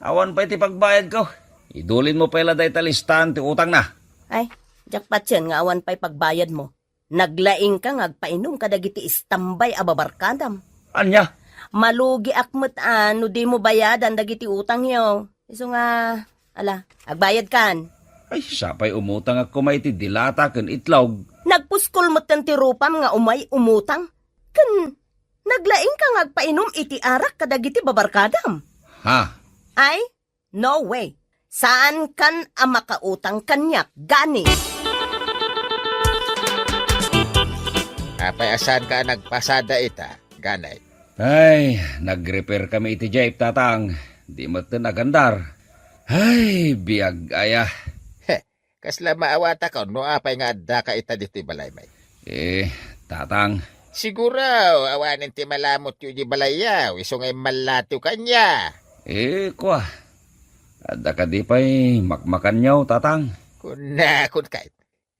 Awan pay ti pagbayadko. Idulinmo pay la dayta listaan ti utangna. Ay, diak patien nga awan pay pagbayadmo. Naglaingka nga agpainom kadagiti istambay a babarkadam. Ania? Malugiak met a no dimo bayadan dagiti utangyo. Isu nga, ala, agbayadkan. Ay, sapay umutangak koma iti dilata ken itlog. Nagpuskol metten ti rupam nga umay umutang. Ken naglaingka nga agpainom iti arak kadagiti babarkadam. Ha? Ay, no way. Saankan a makautang kaniak, Gani. Apay a saanka a nagpasada ita, Ganay? Ay, nag-repair kami iti jeep, Tatang. Di metten agandar. Ay, biag aya. He, kasla maawatakon no apay nga addaka ita ditoy balay, may. Eh, Tatang. Siguro, awanen ti malamotyo di balayyaw, isu nga immallatiw kaniak. Eh, kua. Adda kadi pay makmakanyo, Tatang? Kunakon kay,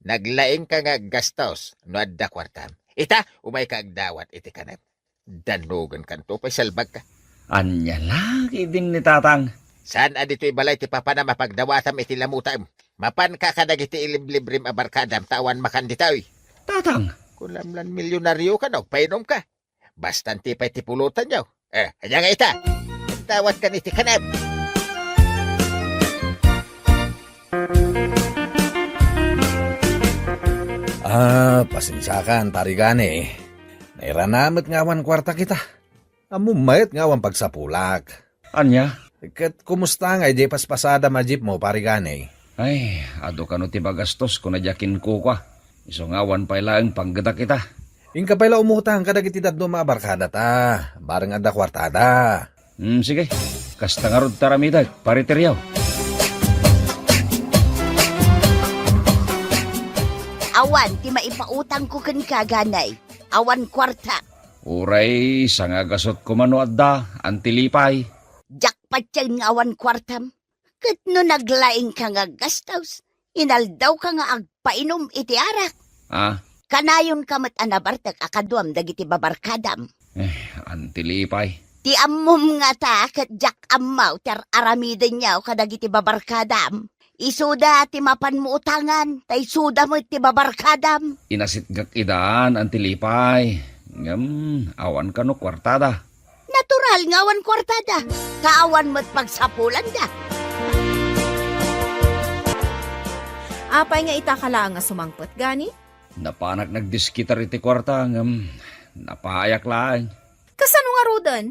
naglaingka nga aggastos no adda kuartam. Ita, umayka agdawat iti kanem. Dannogenkanto pay salbagka. Ania la ketdin ni Tatang? Saan a ditoy balay ti papanam a pagdawatam iti lamutam? Mapanka kadagiti iliblibrim a barkadam ta awan makan ditoy. Tatang! Kunam lan milyonarioka no agpainumka. Basta anti pay ti pulotanyo. Eh, ania nga ita? Dawatkan iti kanem. Ah, pasensiakan, Pari Gani. Nairana met nga awan kuarta kita. Ammom met nga awan pagsapulak. Ania? Ket kumusta nga idiay paspasadam a jeepmo, Pari Gani? Ay, adu kano ti magastosko na diay kinkukua. Isu nga awan pay laeng panggetak ita. Inka pay la umutang kadagiti dadduma a barkadata, bareng adda kuartada. Hmm, sige. Kasta ngarud ti aramidek, Pari Teriaw. Awan ti maipautangko kenka, Gani. Awan kuarta. Uray, sangagasut koma no adda, Anti Lipay. Diak patien nga awan kuartam. Ket no naglaingka nga aggastos, inaldawka nga agpainum iti arak. Ah? Kanayonka met a nabartek a kaduam dagiti babarkadam. Eh, Anti Lipay. Ti ammom ngata ket diak ammo ti ar-aramidenyo kadagiti babarkadam. Isuda ti mapanmo utangan, ta isuda met ti babarkadam. Inasitgak idan, Anti Lipay. Ngem, awan kano kuartada. Natural nga awan kuartada, ta awan met pagsapulanda. Apay nga ita ka laeng a sumangpet, Gani? Napanak nagdiskitar iti kuarta, ngem napayak laeng. Kasano ngaruden?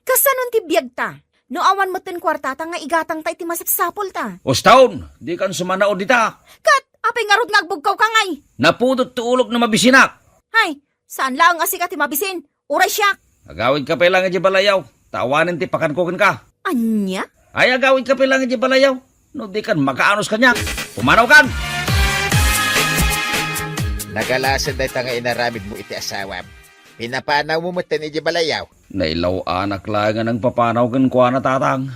Kasano ti biagta? No awan metten kuartata nga igatangta iti masapsapulta. Uston, dikan sumanaw dita. Ket, apay ngarud nga agbugkawka ngay? Napudot ti ulok no mabisinak. Hay, saan laeng a sika ti mabisin. Uray siak. Agawidka pay laeng idiay balayaw, ta awanen ti pakanko kenka. Ania? Ay, agawidka pay laeng idiay balayaw, no dikan makaanus kaniak. Pumanawkan! Nagalasen dayta nga inaramidmo iti asawam. Pinapanawmo metten idiay balayaw. Nailaw-anak laeng a nangpapanaw kenkuana, Tatang.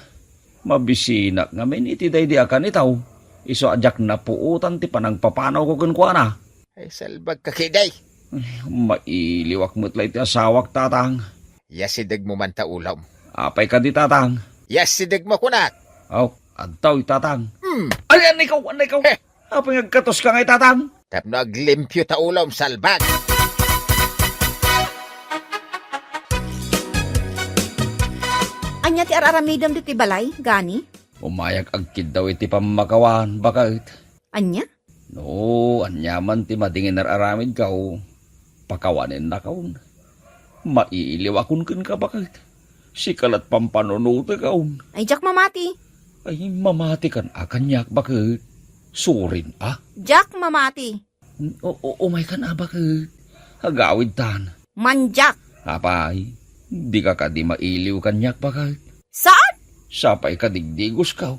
Mabisinak ngamin iti daydi a kanitaw. Isu a diak napuotan ti panangpapanawko kenkuana. Ay, salbagka ketdi. Ay, mailiwak met la iti asawak, Tatang. Yasidegmo man ta ulom. Apay kadi, Tatang? Yasidegmo kunak. Aw, adtoy, Tatang. Hmm. Ay, annay kaw, annay kaw. Eh. Apay nga agkatoska ngay, Tatang? Tapno aglimpio ta ulom, salbag. Ania ti ar-aramidem ditoy balay, Gani? Umayak agkiddaw iti pammakawan, baket. Ania? No, aniaman ti madingin ar-aramidkaw, pakawanennakon. Mailiwakon kenka, baket. Sika la't pampanunotekon. Ay, diak mamati. Ay, mamatikan a kaniak, baket. Surin, a? Diak mamati. O, o, umaykan a, baket. Agawidtan. Mandiak. Apay, dika kadi mailiw kaniak, baket. Saan? Sapay ka digdigoskaw.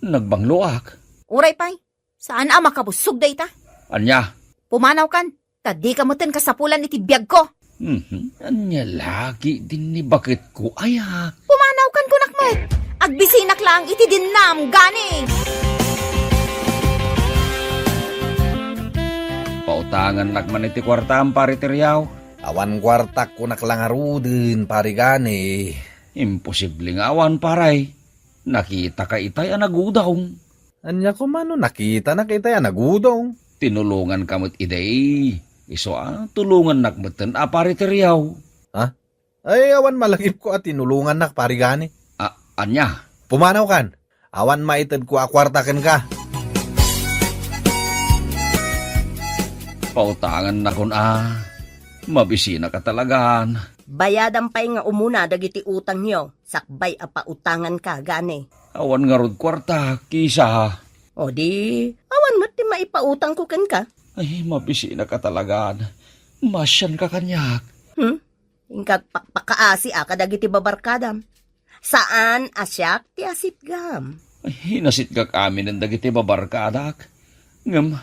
Nagbangloak. Uray pay. Saan a makabusog dayta? Ania? Pumanawkan, ta dika metten kasapulan iti biagko. Mhm. Ania la ketdin ni baketko, aya? Pumanawkan kunak met. Agbisinak laeng iti dinnam, Gani. Pautangannak man iti kuartam, Pari Teriaw. Awan kuartak kunak la ngaruden, Pari Gani. Imposible nga awan, paray. Nakitaka itay a nagudong. Ania koma no nakitanak itay a nagudong? Tinulonganka met idi. Isu a, tulongannak metten a, Pari Teriaw. Ha? Ay, awan malagipko a tinulongannak, Pari Gani. A, ania? Pumanawkan. Awan maitedko a kuarta kenka. Pautangannakon a. Mabisinaka talagan. Bayadam pay nga umuna dagiti utangyo, sakbay a pautanganka, Gani. Awan ngarud kuarta, Kisa. O di, awan met ti maipautangko kenka. Ay, mabisinaka talagan. Maasianka kaniak. Hmm? Inka agpakpakaasi a kadagiti babarkadam. Saan a siak ti asitgam. Ay, inasitgak aminen dagiti babarkadak. Ngem,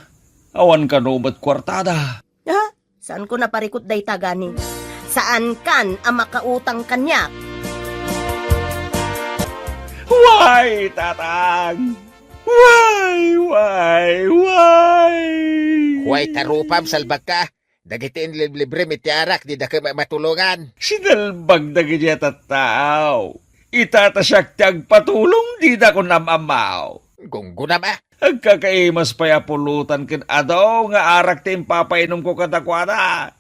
awan kano met kuartada. Ha? Saanko naparikut dayta gani? Saankan a makautang kaniak? Way, Tatang! Way, way, way! Way, tarupam, salbagka. Dagiti inliblibrem iti arak, didaka ma-, matulongan. Sinalbag dagiti a tattao. Ita ta siak ti agpatulong, didakon am-ammaw. Gunggunam a. Agkakaimas pay a pulutan ken adu nga arak ti impapainomko kadakuada.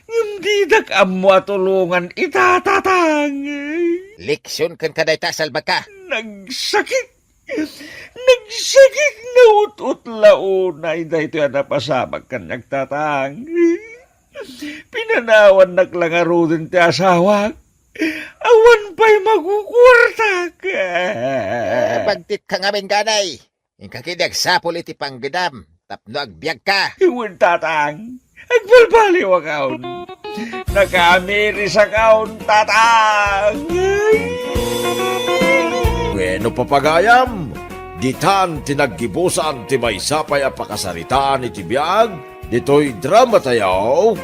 Ngem didak ammo a tulongan ita, Tatang. Leksion kenka dayta, salbagka. Nagsakit. Nagsakit nga ut-ut la unay daytoy a napasamak kaniak, Tatang. Pinanawannak la ngaruden ti asawak. Awan pay makukuartak. Eh, bagtit ka ngamin, ganay. Inka ketdi agsapul iti panggedam tapno agbiagka. Wen, Tatang. Agbalbaliwakon. Nakaamirisakon, Tatang. Bueno, papagayam, ditan ti naggibusan ti maysa pay a pakasaritaan iti biag ditoy drama tayo.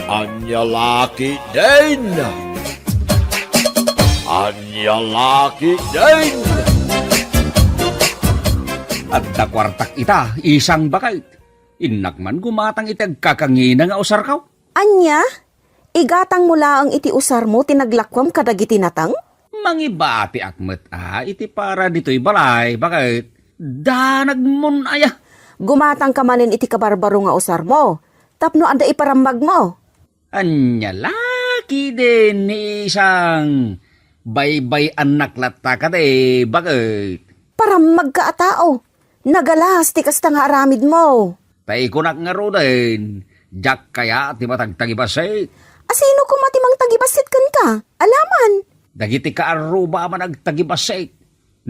Ania la ketdin? Ania la ketdin? Adda kuartak ita, isang baket. Innak man gumatang iti agkakangina nga usarko. Ania? Igatangmo laeng iti usarmo ti naglakuam kadagiti nateng? Mangibatiak met a iti para ditoy balay, baket danagmon aya. Gumatangka manen iti kabarbaro nga usarmo, tapno adda iparammagmo. Ania la ketdin ni isang? Baybay-annak latta kadi, baket. Parammagka a tao. Nagalas ti kasta nga aramidmo. Ta ikunak ngaruden, diak kayat ti matagtagibassit. Asino koma ti mangtagibassit kenka? Alaman. Dagiti kaarruba a managtagibassit.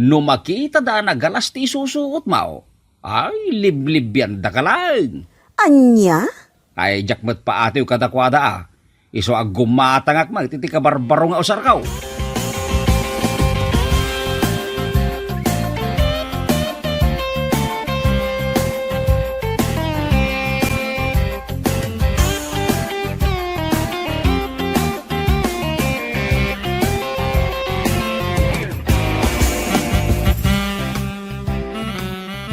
No makitada a nagalas ti isusuotmo, ay, liblibiandaka laeng. Ania? Ay, diak met paatiw kadakuada a. Isu a gumatangak met iti kabarbaro nga usarko.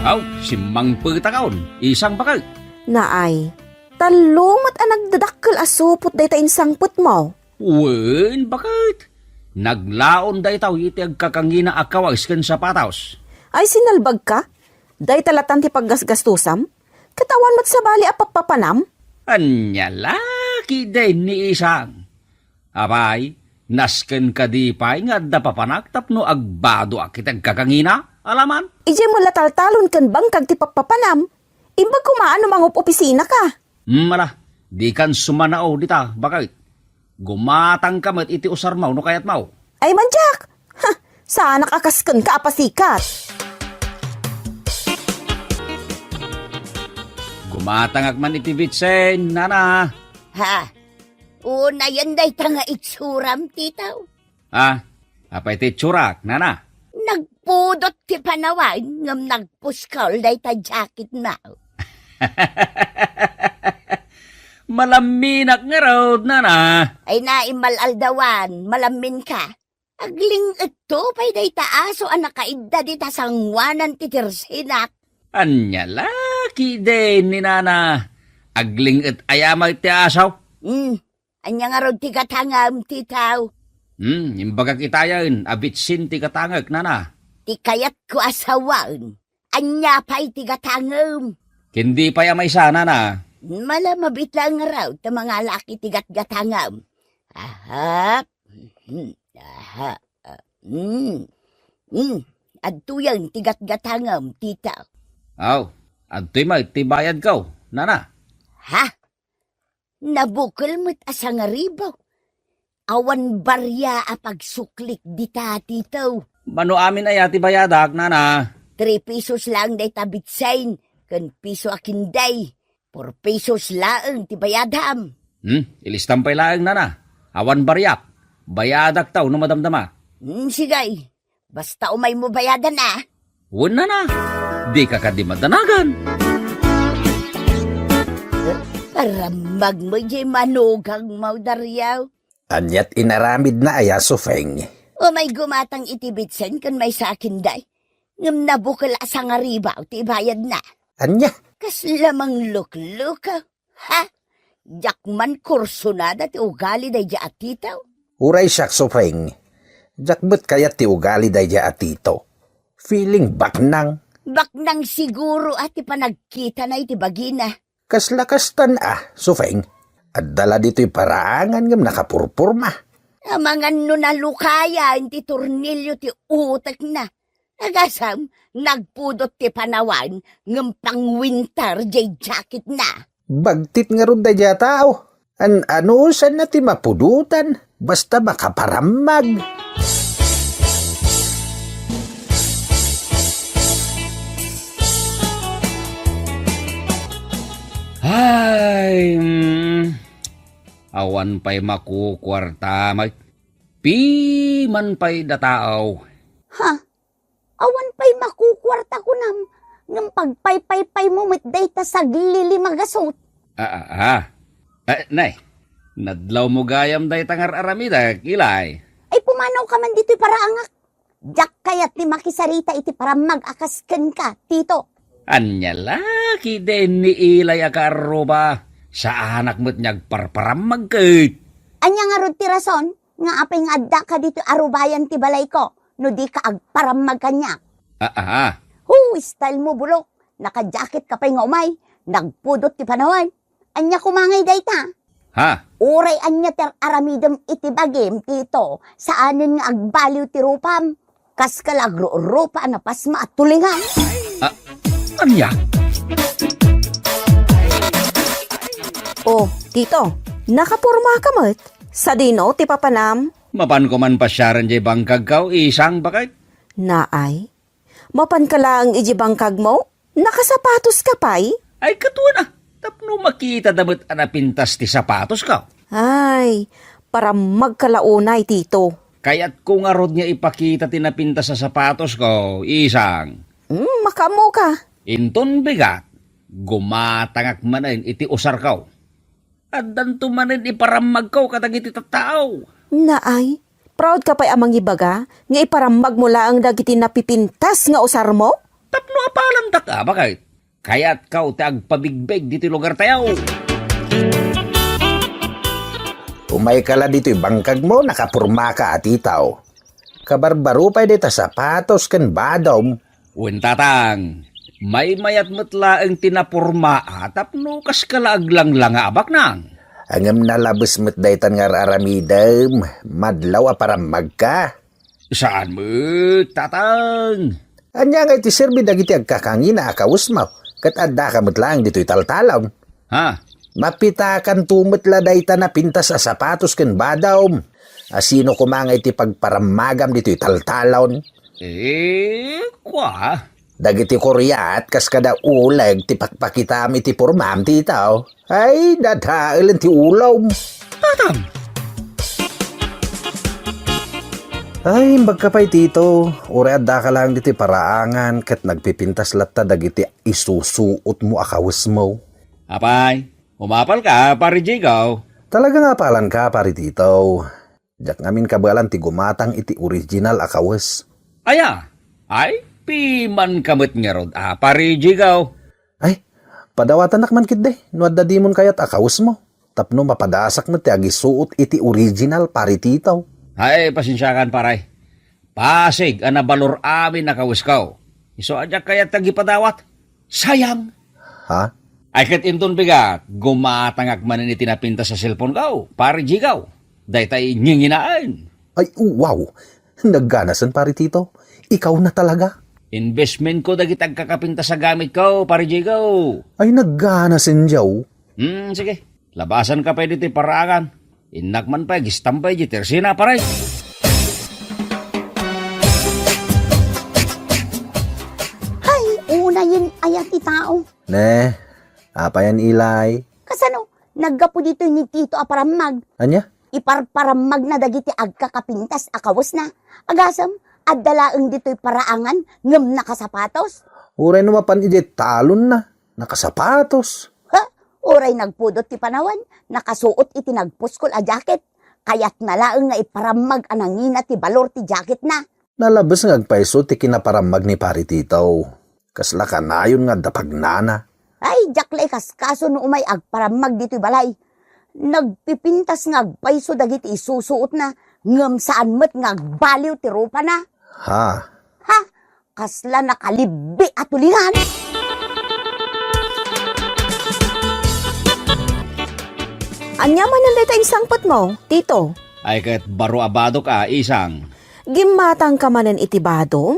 Aw, simmangpetakon, isang baket. Naay, tallo met a nagdadakkel a supot dayta insangpetmo. Wen, baket. Naglaon dayta iti agkakangina a kawes ken sapatos. Ay, sinalbagka? Dayta latan ti paggasgastosam? Ket awan met sabali a pappapanam? Ania la ketdin ni isang? Apay, nasken kadi pay nga adda papanak tapno agbadoak iti agkakangina? Alaman? Idiay met la taltalon ken bangkag ti pappapanam. Imbag koma a no mangup-opisinaka. Hmm, ala, dikan sumanao dita, baket. Gumatangka met iti usarmo no kayatmo. Ay, man diak! Ha! Saanak a kas kenka a pasikat. Gumatangak man iti bitsin, nana. Ha? Unayen dayta nga itsuram, titaw. Ah, apay ti itsurak, nana? Nagpudot ti panawan ngem nagpuskol dayta jacketmo. Malamminak ngarud, nana. Ay na, immal-aldawan, malamminka. Agling-etto pay dayta aso a nakaidda dita sangoanan ti tersinak. Ania la ketdin ni nana? Agling-et aya met ti aso? Hmm. Ania ngarud ti gatangem, titaw? Hmm, imbagak itayen a bitsin ti gatangek, nana. Ti kayatko a sawen. Ania pay ti gatangem? Ken di pay a maysa, nana. Mala, mabiit laeng ngarud ta mangalaak iti gatgatangem. Aha. Hmm. Aha. Hmm. Hmm. Adtoyen ti gatgatangem, tita. Aw, adtoy met ti bayadko, nana. Ha? Nabukel met a sangaribu. Awan baria a pagsuklik dita, tito. Mano amin aya ti bayadak, nana? Three pesos laeng dayta bitsin, ken piso a kinday. Four pesos laeng ti bayadam. Hmm, ilistam pay laeng, nana. Awan bariak. Bayadak ta no madamdama. Hmm, sige. Basta umaymo bayadan, a. Wen nana. Dika kadi madanagan. Parammagmo jay manugang, Mau Dario. Aniat inaramidna aya, Sufeng? Umay gumatang iti bitsen ken maysa a kinday. Ngem nabukel a sangaribaw ti ibayadna. Ania? Kasla manglukluka. Ha? Diak man kursunada ti ugali daydiay a tito. Uray siak, Sufeng. Diak met kayat ti ugali daydiay a tito. Feeling baknang. Baknang siguro a ti panagkitana iti bagina. Kasla kastan a, Sufeng. Adda la ditoy paraangan ngem nakapurporma. Amangan no nalukayan ti tornilio ti utekna. Agasem, nagpudot ti panawan ngem pangwinter jay jacketna. Bagtit ngarud daydiay a tao. An-anusanna ti mapudotan, basta makaparammag. Ay, mm, awan pay makukuarta, may piman pay da tao. Ha? Awan pay makukuarta kunam, ngem pagpaypaypaymo met dayta saglilima gasut. Ah, ah, ah. Eh, nay, nadlawmo gayam dayta nga ar-aramidek, Ilay. Ay, pumanawka man ditoy paraangak. Diak kayat ti makisarita iti parammag a kas kenka, Tito. Ania la ketdin ni Ilay a kaarruba? Saanak met nga agparparammag ket. Ania ngarud ti rason nga apay nga addaka ditoy arubayan ti balayko no dika agparammag kaniak? Ah, ah, ah. Hu, style mo, bulok. Naka-jacket ka pay nga umay. Nagpudot ti panawan. Ania koma ngay dayta? Ha? Uray ania ti ar-aramidem iti bagim, Tito, saanen nga agbaliw ti rupam. Kaska la agrurupa a napasma a tulingan. Ah, ania? Oh, Tito, nakapormaka met? Sadino ti papanam? Mapanko man pasiaren jay bangkagko, isang, baket? Naay, mapanka laeng iti bangkagmo? Nakasapatoska pay? Ay, katuan a, tapno makitada met a napintas ti sapatosko. Ay, parammagka la unay, Tito. Kayatko ngarud nga ipakita ti napintas a sapatosko, isang. Hmm, makaammoka. Inton bigat, gumatangak manen iti usarko. Addanto manen iparammagko kadagiti tattao. Naay, proud ka pay a mangibaga nga iparammagmo laeng dagiti napipintas nga usarmo? Tapno apalandak a, baket? Kayatko ti agpabigbeg ditoy lugartayo. Umayka la ditoy bangkagmo, nakapormaka a tito. Kabarbaro pay dayta sapatos ken badom. Wen, tatang, maymayat met laeng ti napormaa tapno kaska la aglanglanga a baknang. Ngem nalabes met daytan nga ar-aramidem, madlaw a parammagka. Saan met, tatang? Ania ngay ti serbi dagiti agkakangina a kawesmo, ket addaka met laeng ditoy taltalon? Ha? Mapitakanto met la dayta napintas a sapatos ken badom. Asino koma ngay ti pagparammagam ditoy taltalon? Eh, kua? Dagiti kuriat kas kada uleg ti pakpakitam iti pormam, tito. Ay, dadaelen ti ulom. Tatang! Ay, imbagka pay, tito. Uray addaka laeng ditoy paraangan ket nagpipintas latta dagiti isusuotmo a kawesmo. Apay, umapalka, Pari Jigo? Talaga nga apalanka, Pari Tito. Diak ngamin kabaelan ti gumatang iti original a kawes. Aya? Ay, pimanka met ngarud a, Pari Jigo. Ay, padawatanak man ketdi no adda dimon kayat a kawesmo. Tapno mapadasak met ti agisuot iti original, Pari Tito. Ay, pasensiakan, pare. Pasig a nabalor amin a kawesko. Isu a diak kayat ti agipadawat. Sayang. Ha? Ay, ket inton bigat, gumatangak manen iti napintas a cellphoneko, Pari Jigo. Daytay nginginaen. Ay, wow! Nagganasen, Pari Tito. Ikaw na talaga. Investmentko dagiti agkakapintas a gamitko, Pari Jigo. Ay, nagganasen, Joe. Hmm, sige. Labasanka pay ditoy paraangan. Innak man pay agistampay diay tersina, pare. Hay, unayen aya ti tao. Ne, apayan, Ilay? Kasano? Naggapu ditoy ni Tito a parammag. Ania? iparparammagna dagiti agkakapintas a kawesna. Agasem, adda laeng ditoy paraangan ngem nakasapatos. Uray no mapan idiay talonna, nakasapatos. Ha? Uray nagpudot ti panawen, nakasuot iti nagpuskol a jacket. Kayatna laeng nga iparammag a nangina ti balor ti jacketna. Nalabes nga agpayso ti kinaparammag ni Pari Tito. Kasla kanayon nga adda pagnana. Ay, diak la ikaskaso no umay agparammag ditoy balay. Nagpipintas nga agpayso dagiti isusuotna, ngem saan met nga agbaliw ti rupana. Ha? Ha? Kasla nakalibbi a tulingan. Ania manen dayta insangpetmo, Tito? Ay, ket baro a badok a, Isang. Gimmatangka manen iti badom?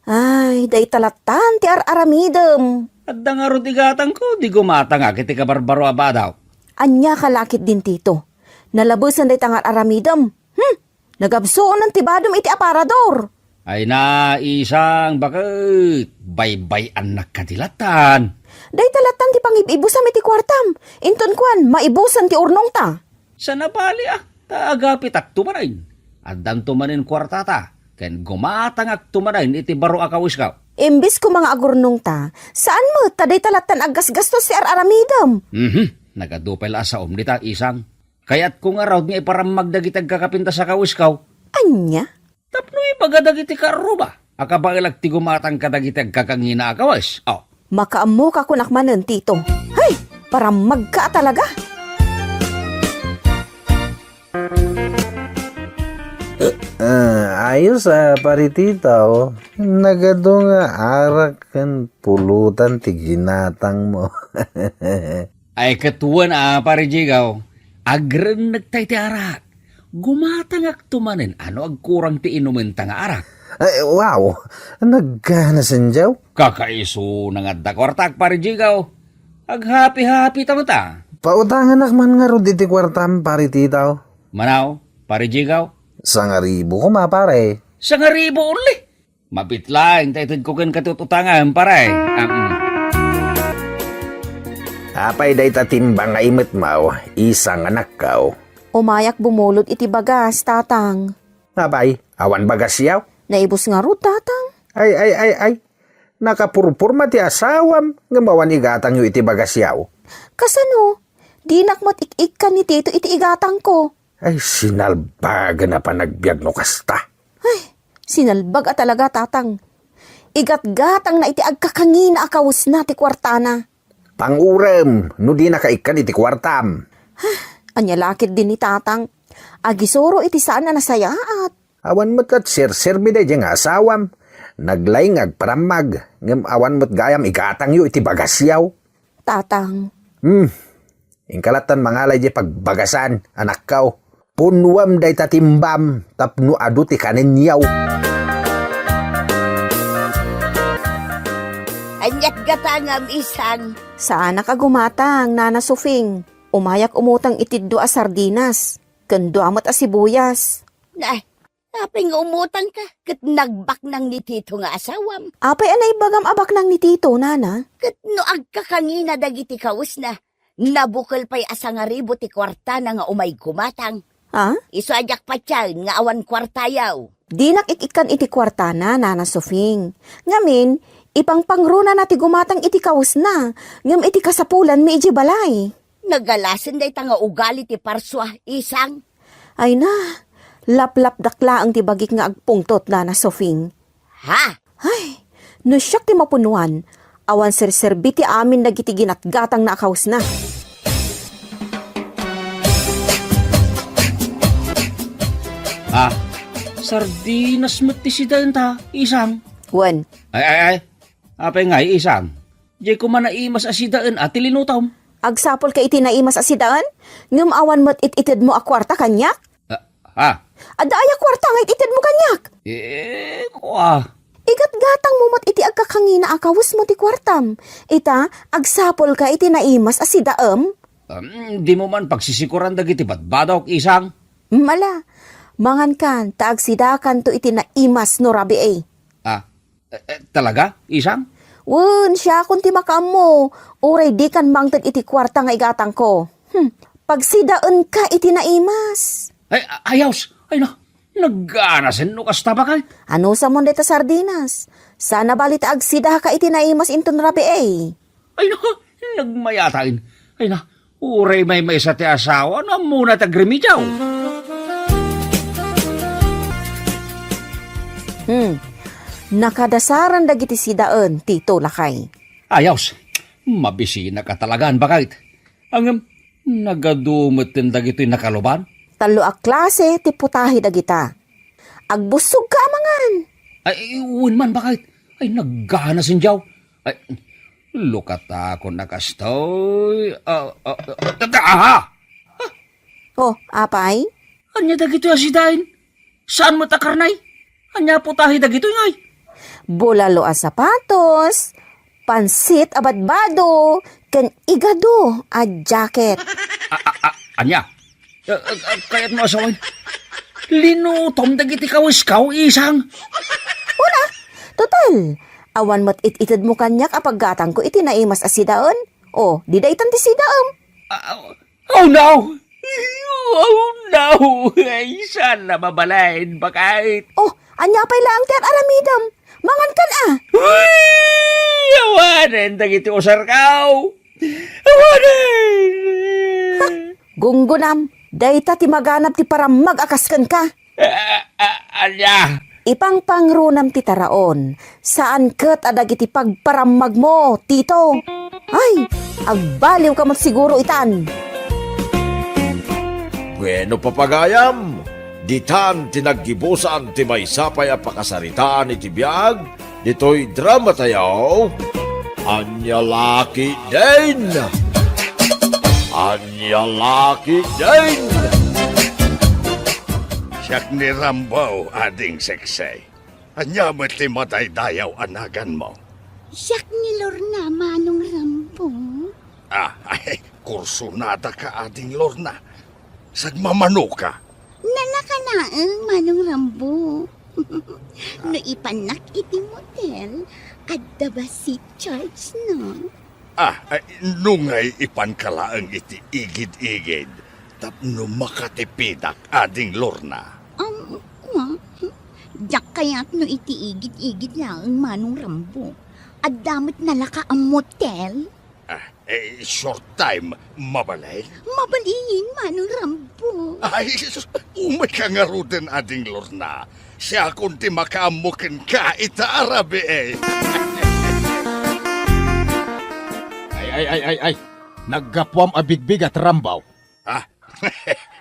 Ay, dayta lattan ti ar-aramidem. Adda ngarud igatangko, di gumatangak iti kabarbaro a badok. Ania ka la ketdin, Tito? Nalabesen dayta nga ar-aramidem. Hmm, nagabsuonen ti badom iti aparador. Ay na, Isang, baket baybay-annak kadi lattan. Dayta lattan ti pangib-ibusam iti kuartam. Inton kuan, maibusan ti urnongta. Saan a bali a, ta agapitakto manen. Addanto manen kuartata, ken gumatangakto manen iti baro a kawisko. Imbes koma nga agurnongta, saan met ta dayta lattan aggasgastos ti ar-aramidem. Mhm, nagadu pay la a saom dita, Isang. Kayatko ngarud nga iparammag dagiti agkakapintas a kawisko. Ania? Tapno ibaga dagiti karruba a kabaelak ti gumatang kadagiti agkakangina a kawes. Oh. Makaammoka kunak manen, Tito. Hay! Parammagka a talaga! Ah, ayos a, Pari Tito. Nagadu nga arak ken pulutan ti ginatangmo. Ay, ket wen a, Pari Jigaw, agrennekta iti arak. Gumatangakto manen a no agkurang ti inumenta nga arak. Ay, wow! Nagkanasendiaw? Kakaisuna nga adda kuartak, Pari Jigaw. Aghapi-hapita met a. Pautanganak man ngarud iti kuartam, Pari Tito. Manaw, Pari Jigaw? Sangaribu koma, pare. Sangaribu only? Mabit laeng ta itedko kenka ti ut-utangan, pare. Am. Apay dayta timbang nga imetmaw, Isang, anakko? Umayak bumulod iti bagas, Tatang. Apay, awan bagasyo? Naibus ngarud, Tatang. Ay, ay, ay, ay. Nakapurporma ti asawam, ngem awan igatangyo iti bagasyo. Kasano? Dinak met ik-ikkan ni Tito iti igatangko. Ay, sinalbagan a panagbiag no kasta. Ay, sinalbag a talaga, Tatang. Igatgatangna iti agkakangina a kawesna ti kuartana. Pangurem, no dina kaikkan iti kuartam. Ania la ketdin ni Tatang? Agisuro iti saan a nasayaat. Awan met ket serserbi daydiay nga asawam. Naglaing nga agparammag, ngem awan met gayam igatangyo iti bagasyo. Tatang. Hmm. Inka lattan mangala idiay pagbagasan, anakko. Punnuem dayta timbam tapno adu ti kanenyo. Aniat gatangam, Isang? Saanak a gumatang, Nana Sofing. Umayak umutang iti dua a sardinas, ken dua met a sibuyas. Na, apay nga umutangka ket nagbaknang ni Tito nga asawam? Apay a naibagam a baknang ni Tito, Nana? Ket no agkakangina dagiti kawesna, nabukel pay a sangaribu ti kuartana nga umay gumatang. Ah? Isu a diak patiaen nga awan kuartayo. Dinak ik-ikkan iti kuartana, Nana Sofing. Ngamin, ipangpangrunana ti gumatang iti kawesna, ngem iti kasapulanmi idiay balay. Nagalasen dayta nga ugali ti parsua, Isang. Ay na, laplapdak laeng ti bagik nga agpungtot, Nana Sofing. Ha? Ay, no siak ti mapunuan, awan serserbi ti amin dagiti ginatgatangna a kawesna. Ah, sardinas met ti sidaenta, Isang. Wen. Ay, ay, ay. Apay ngay, Isang? Diay koma naimas a sidaen a ti linutom. Agsapulka iti naimas a sidaen? Ngem awan met it-itedmo a kuarta kaniak? Ah, ha? Adda aya kuarta nga it-itedmo kaniak? Eh, kua. Igatgatangmo met iti agkakangina a kawesmo ti kuartam. Ita, agsapulka iti naimas a sidaem? Um, dimo man pagsisikuran dagiti badbadok, Isang? Mala, mangankan, ta agsidakanto iti naimas no rabii. Ah, Eh, eh, talaga, Isang? Wen, siakon ti makaammo. Uray dikan mangted iti kuarta nga igatangko. Hmm, Pagsidaenka iti naimas. Ay, a-, ayaws. Ay na, nagganasen no kasta, baket. Anusam dayta sardinas? Saan a bali ta agsidaka iti naimas inton rabii. Ay na, nagmayat. Ay na, uray maymaysa ti asawa, no ammona ti agremediaw. Hmm. Nakadasaran dagiti sidaen, Tito, lakay. Ayaws, mabisinaka talaga, baket. Ngem, nagadu met dagitoy nakaluban? Tallo a klase ti putahe dagita. Agbussogka a mangan. Ay, wen man, baket. Ay, nagganasen diaw. Ay, lukatakon a kastoy. Ah, ah, ah, ah, ah! Oh, apay? Ania dagitoy a sidaen? Saan met a karnay? Ania putahe dagitoy, ngay? Bulalo a sapatos, pansit a badbado, ken igado a jacket. A-, a-, a-, ania? A-, a-, a-, kayatmo a sawen? Linutom dagiti kawiskaw, isang. Una, total, awan met it-itedmo kaniak a paggatangko iti naimas a sidaen. O, di daytan ti sidaem. Ah, oh no! Oh no! Ay, saan a mabalin, baket? Oh, ania pay laeng ti ar-aramidem? Mangankan a! Uy! Awanen dagiti usarkaw! Awanen! Ha? Gunggonam, dayta ti maganab ti parammag a kas kenka. Ah, ah, ania? Ipangpangrunam ti taraon, saan ket a dagiti pagparammagmo, Tito. Ay, agbaliwka met siguro itan. Bueno, papagayam, ditan ti naggibusan ti maysa pay a pakasaritaan iti biag ditoy dramatayo. Ania la ketdin? Ania la ketdin? Siak ni Rambo, Ading Seksay. Ania met ti madaydayaw a naganmo? Siak ni Lorna, Manong Rambo. Ah, ay, kursunada ka, Ading Lorna. Sagmamano ka? Nalaka laeng, Manong Rambo. No ipannak iti motel, adda ba seat charge, no? Ah, ay, no ngay ipanka laeng iti igid-igid tapno makatipidak, Ading Lorna. Um, wa, diak kayat no iti igid-igid laeng, Manong Rambo. Adda met nalaka a motel. Ah, eh, short time, mabalin? Mabalin, Manong Rambo. Ay, sus, umayka ngaruden, Ading Lorna. Siakon ti makaammo kenka ita a rabii, eh. Ay, ay, ay, ay, ay. Naggapuam a bigbigat, Rambo. Ah,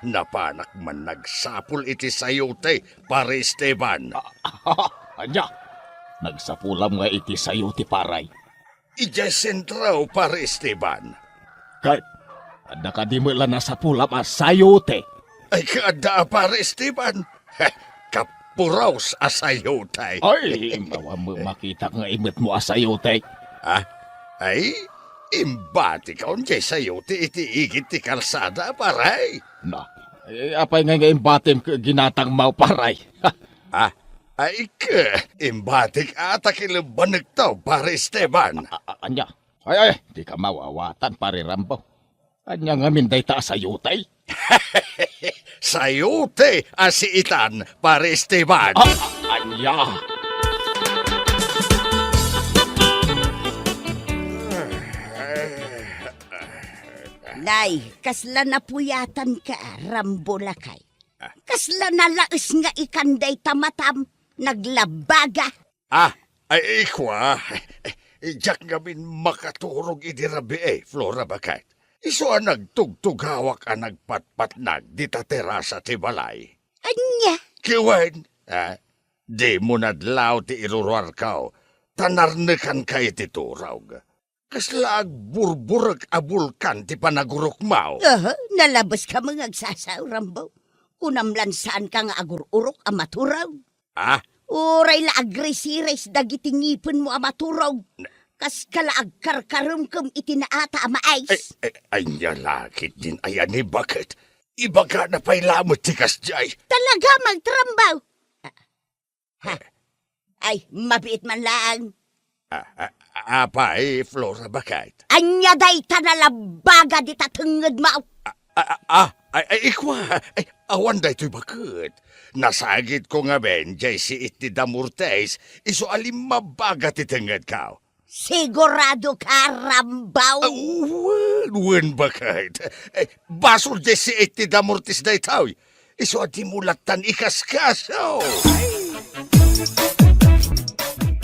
napanak man nagsapul iti sayote, Pare Esteban. Ah, ania? Nagsapulam nga iti sayote, pare? Idiay sentro, Pare Esteban. Ket, adda kadi met la nasapulam a sayote? Ay, kaadda a, Pare Esteban. Heh, kapuros a sayote. Ay, awan met makitak nga imetmo a sayote. Ah? Ay, imbatikon diay sayote iti igid ti kalsada, pare. Na, eh, apay nga, nga imbatim ket ginatangmo, pare? Ah, ay, ket, imbatik a ta kilembanekto, Pare Esteban. A-, a-, ania? Ay, ay, dika mawawatan, Pare Rambo. Ania ngamin dayta a sayote? Sayote a siitan, Pare Esteban. Ah, ania? Nay, kasla napuyatanka, Rambo lakay. Kasla nalaes nga ikan dayta matam, naglabaga. Ah, ay, ikua, diak ngamin makaturog idi rabii, Flora baket. Isu a nagtugtugawak a nagpatpatnag dita terasa ti balay. Ania? Ket wen, ah, dimo nadlaw ti iruruarko, ta narnekanka iti turog. Kasla agburburek a bulkan ti panagurokmo. Aha, nalabeska met nga agsasao, Rambo. Kunam lan saanka nga agur-urok a maturog. Ah? Uray la agrisiris dagiti ngipenmo a maturog. Na- Kaska la agkarkaremkem iti naata a mais. Ay, ay, ania la ketdin aya ni baket? Ibagana pay lamet ti kasdiay. Talaga, Mang Rambo. Ha? Ay, mabiit man laeng. Ah, ah, apay, Flora baket? Ania dayta nalabaga dita tengngedmo? Ah, Ah, ah, ah, ay, ay, ikwa, ay, awan daytoy baket. Nasagidko ngamin, jay siit ti damortis, isu a limmabbaga ti tengngedko. Sigurado ka, Rambaw? Ah, wen, wen, baket. Eh, basol jay siit ti damortis daytoy. Isu a dimo lattan ikaskaso.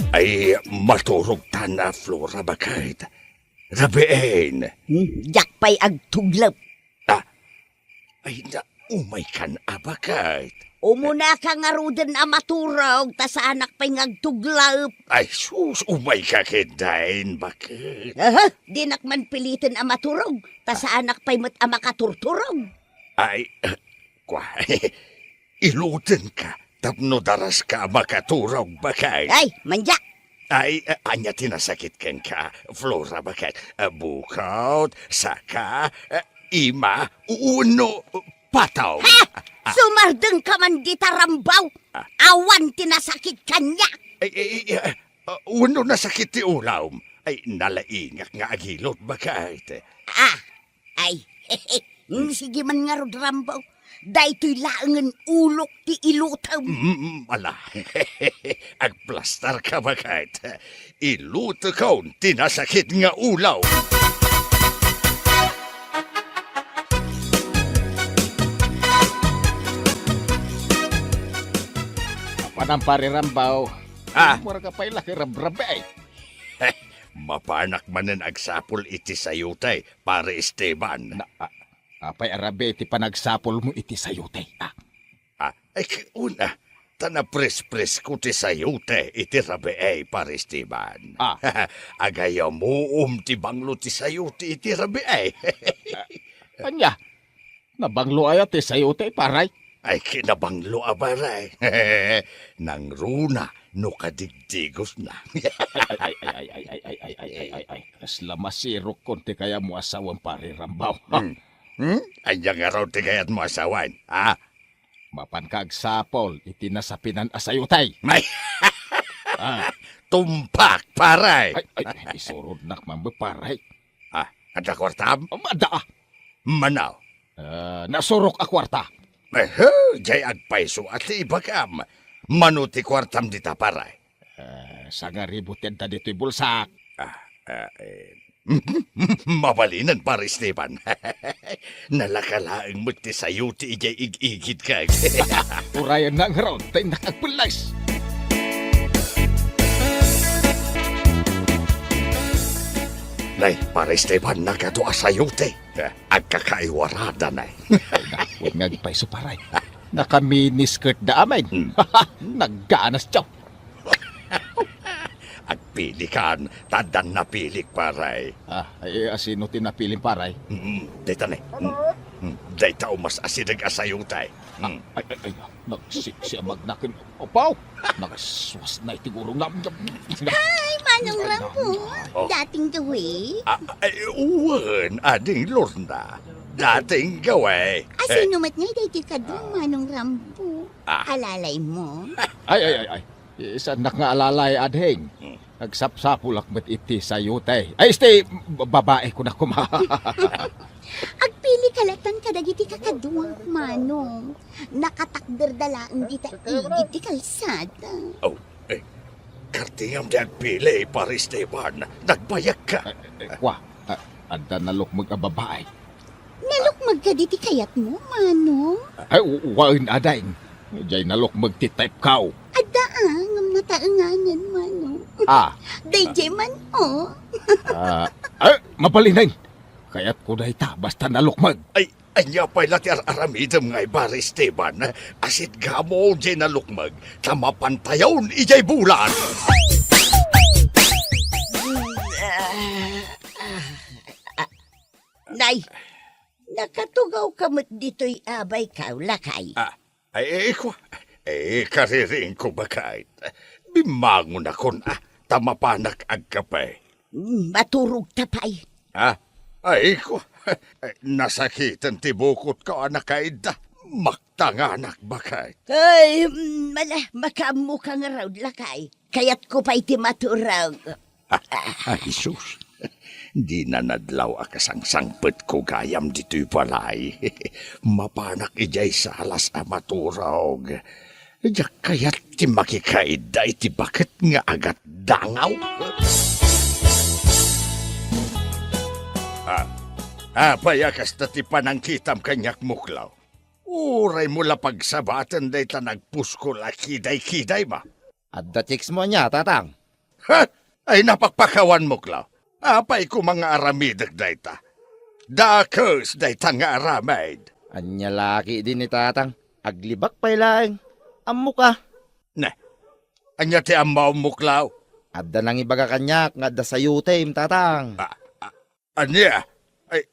Ay, maturog tan a Flora, baket. Rabiin. Hmm, diak pay agtuglep. Ah, ay, na, umaykan a, baket. Umunaka ngaruden a maturog, ta saanak pay nga agtuglep. Ay, sus, umayka ketdin, baket. Aha, dinak man piliten a maturog, ta saanak pay met a makaturturog. Ay, eh, kwa, ilutenka tapno daraska a makaturog, baket. Ay, mandiak. Ay, eh, ania ti nasakit kenka, Flora, baket? Eh, bukot, saka, eh, ima, wenno patong? Ha! Ah. Sumardengka man dita, Rambaw! Ah. Awan ti nasakit kaniak! Ay, ay, ay, eh, ah, wenno nasakit ti ulom? Ay, nalaingak nga agilot, baket. Ah, Ay, mm, sige man ngarud, Rambo. Daytoy laengen ulok ti ilutem. Mm, ala. Agplastarka, baket. Ilutekon ti nasakit nga ulom. Apanan, Pare Rambo. Ah. Mura ka pay la ket rabrabi. Mapanak manen agsapul iti sayote, Pare Esteban. Na, a-, apay a rabii ti panagsapulmo iti sayote, a? Ah, ay, ki-, una, ta naprespresko ti sayote iti rabii, Pare Esteban. Ah. Agayamuom ti banglo ti sayote iti rabii. Ah, ania? Nabanglo aya ti sayote, Pare? Ay, kinabanglo a, Pare. Nangruna no kadigdigosna. Ay, ay, ay. Kasla masirokkon ti kayatmo a sawen, Pare Rambo. Hmm. Hmm? Ania ngarud ti kayatmo a sawen, a? Mapanka agsapul iti nasapinan a sayote. Ay. Ah. Tumpak, Pare. Ay, ay, isurodnak man, Pare. Ah, adda kuartam? Um, adda, a. Mano? Ah, nasurok a kuarta. Ehe, jay agpayso a ti ibagam. Mano ti kuartam dita, Pare? Ah, sangaribu ti adda ditoy bulsak. Ah, ah, eh. Mabalinen, Pare Esteban. Nalaka laeng met ti sayote idiay ig-igidka. Urayennak ngarud ta innak agpelles. Nay, Pare Esteban, nagadu a sayote. Agkakaiwarada, nay. Ay, naku, nga agpayso, Pare. Nakaminiskirtda amin. Hmm. Nagganas, tiyo. Agpilikan, ta addan napilik, Pare. Ah, ay, asino ti napilim, Pare? Mm, dayta ni. Mm, mm, dayta umas asideg a sayote. Mm. Ay, ay, ay, nagsiksi a magnaken. Apaw, nagsuas na iti gurong nam-, nam-, Ay, Manong Rambo. Oh. Dating gawi? Ah, ay, wen, Ading Lorna. Dating gawi. Asino met ngay daytoy kadu, Manong Rambo? Ah. Alalaymo? Ay, ay, ay, ay. Saannak nga alalay, ading. Hmm. Nagsapsapulak met iti sayote. Ay, este, ba-, babae ko na kuma. Agpili ka laeng kadagiti kakaduak, Manong. Nakatakderda laeng dita igid ti kalsada. Oh, eh, kartingam ti agpili, Pare Esteban. Nagbayag ka. Eh, eh, kwa, a-, adda nalukmeg a babae. Nalukmeg kadi ti kayatmo, Manong? Ay, u-, wen, ading. Jay nalukmeg ti type ko. Adda, a, ngem nataenganen, Manong. Ah. Dayjay man, o. Ah, ay, mabalinen. Kayatko dayta, basta nalukmeg. Ay, ania pay la ti ar-aramidem ngay, Pare Esteban? Asidegmo jay nalukmeg, ta mapantayon idiay bulan. Nay, nakatugawka met ditoy a baykam, lakay? Ah, ay, ay, kwa. Eh, kaririingko, baket. Bimmangonakon, a, ta mapanak agkape. Mm, maturogta pay. Ah, ay, kwa. Nasakiten ti bukotko a nakaidda. Maktanganak, baket. Ay, mm, mala, makaammoka ngarud, lakay. Kayatko pay ti maturog. Ah, ay, sus. Dina nadlaw a kasangsangpetko gayam ditoy balay. Mapanak idiay salas a maturog. Diak kayat ti makikaidda iti baket nga agatdangaw. Ah, apay a kasta ti panangkitam kaniak, Muklaw? Uray mo la pagsabaten dayta nagpuskol a kiday-kiday, ma. Adda chicks mo ania, Tatang? Ha? Ay, napakpakawan, Muklaw. Apay koma nga aramidek dayta? Dakes dayta nga aramid. Ania la ketdi ni Tatang? Aglibak pay laeng. Ammok a. Ne, ania ti ammom, Muklaw? Adda nangibaga kaniak nga adda sayotem, Tatang. Ah, ah, ania? Ay,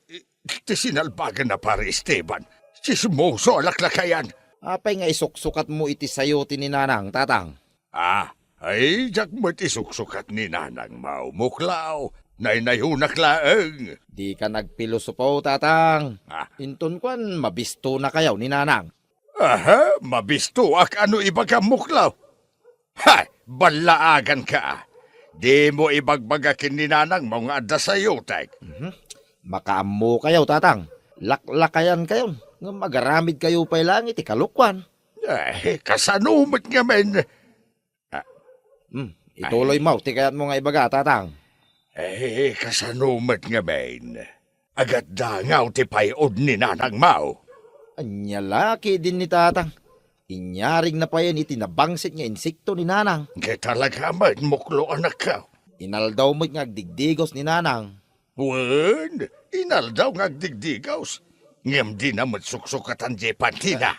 ti sinalbagan a Pare Esteban. Tsismoso a laklakayan. Apay nga isuksukatmo iti sayote ni Nanang, Tatang? Ah, ay, diak met isuksukat ni Nanang, Mao, Muklaw. Naynayonak laeng. Dika nagpilosopo, Tatang. Ah. Inton kuan, mabistonakayo ni Nanang. Aha, mabistoak? Ano ibagam, Muklaw? Hay, ballaaganka a. Dimo ibagbaga ken ni Nanangmo nga adda sayotek. Mhm. Makaammokayo, Tatang. Laklakayankayon, ngem agaramidkayo pay laeng iti kalokuan. Eh, kasano met ngamin? Ah. Hmm, ituloy mo ti kayatmo nga ibaga, Tatang. Eh, kasano met ngamin? Agatdangaw ti pay-od ni Nanangmo. Ania la ketdin ni Tatang? Inyarigna payen iti nabangsit nga insekto ni Nanang. Ket talaga met, Muklo, anakko. Inaldaw met nga agdigdigos ni Nanang. Wen, inaldaw nga agdigdigos. Ngem dina met suksukatan diay pantina.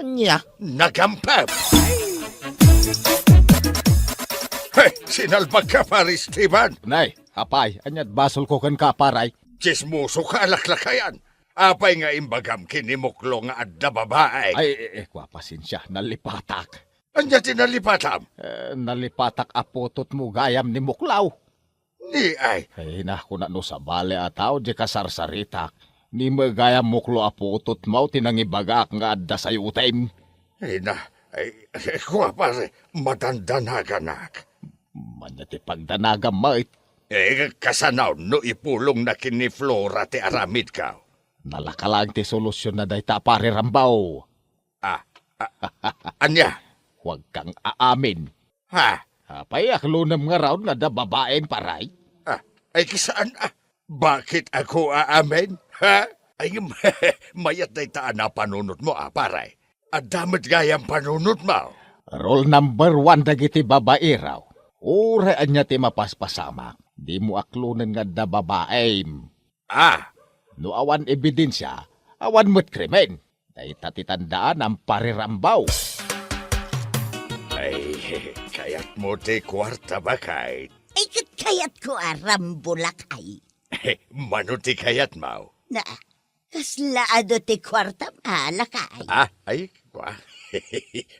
Ania? Nagampem! Hey, sinalbagka, Pare Esteban! Nay, apay, ania't basolko kenka, Pare? Tsismosoka a laklakayan. Apay nga imbagam ken ni Muklo nga adda babaek? Ay, eh, eh, kua, pasensia, nalipatak. Ania ti nalipatam? Eh, nalipatak a putotmo gayam ni Muklaw. Ni ay. Ay, na, kuna no sabali a tao, di kasarsaritak. Ni met gayam, Muklo, a putotmo ti nangibagak nga adda sayotem. Ay, na, ay, kua, pare, madandanaganak. Ania ti pagdanagam met? Eh, kasano no ipulongna ken ni Flora ti aramidko? Nalaka laeng ti solusionna dayta, Pare Rambo. Ah, ah, ania? Huwag kang aamin. Ha? Apay, aklonem ngarud nga adda babaem, Pare? Ah, ay, saan, ah? Bakit ako aamin? Ha? Ay, ngem, mayat dayta a napanunotmo, ah, Pare. Adda met gayam panunotmo. Rule number one dagiti babaero. Uray ania ti mapaspasamak, dimo aklonen nga adda babaem. Ah! No awan ebidensia, awan met krimen. Dayta ti tandaanam, Pare Rambo. Ay, kayatmo ti kuarta, baket? Ay, ket kayatko a Rambo, lakay. Mano ti kayatmo? Na, kasla adu ti kuartam, a, lakay? Ah, ay, kua.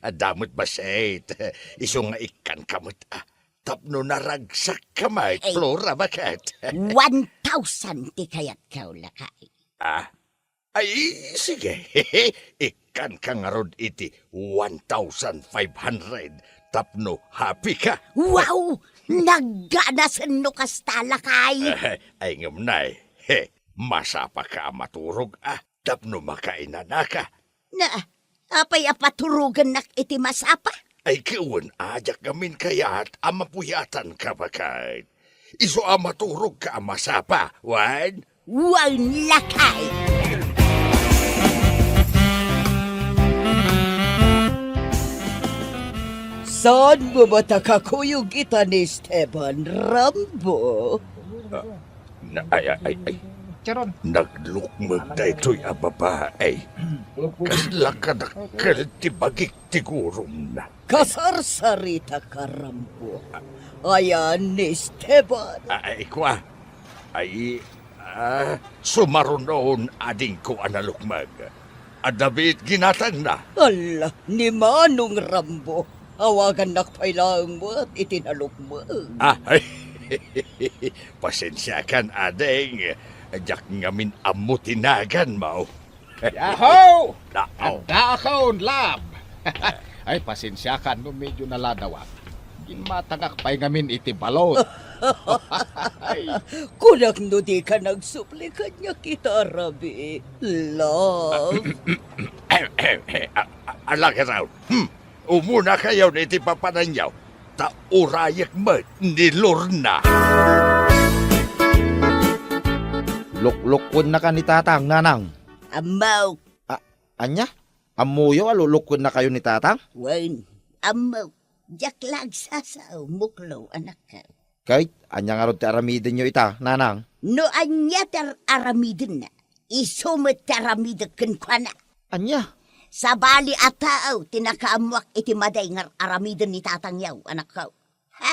Adda met bassit. Isu nga ikkanka met, ah. Tapno naragsakka met, Flora, baket? One thousand ti kayatko, lakay. Ah? Ay, sige. Ikkanka ngarud iti one thousand five hundred tapno happy ka. Wow! Nagganasen no kasta, lakay. Ay, ngem, nay. He, masapaka a maturog, ah, tapno makainanaka. Na, apay a paturogennak iti masapa? Ay, ket wen, a, diak ngamin kayat a mapuyatanka, baket. Isu a maturogka a masapa, wen? Wen, lakay! Saan mo met a kakuyog ita ni Esteban, Rambo? Ah, na, ay, ay, ay, ay. Charon. Naglukmeg daytoy a babae. Kasla kadakkel ti bagik ti gurumna. Kasarsaritak, Rambo. Ayan ni Esteban. Ay, kua. Ay, ah, sumarunon, adingko a nalukmeg. Adda biit ginatangna. Ala, ni Manong Rambo. Awagannak pay laeng met iti nalukmeg. Ah, ay. Pasensiakan, ading. Diak ngamin ammo ti naganmo. Yahoo! Nao. Addaakon, lab. Ay, pasensiakan no medyo naladawak. Ginmatangak pay ngamin iti balot. Kunak no dika nagsupli kaniak ita, Rabi. Love. A-, a-, ala gayam. Hmm. Umunakayon iti papananyo, ta urayek met ni Lorna. Luklukuennaka ni Tatang, Nanang. Ammok. A-, ania? Ammoyo a luklukuennakayo ni Tatang? Wen, ammok. Diak la agsasao, muklo, anakko. Ket ania ngarud ti aramidenyo ita, Nanang? No ania ti ar-, aramidenna, isu met ti aramidek kenkuana. Ania? Sabali a tao ti nakaammoak iti madi nga ar-aramiden ni tatangyo, anakko. Ha?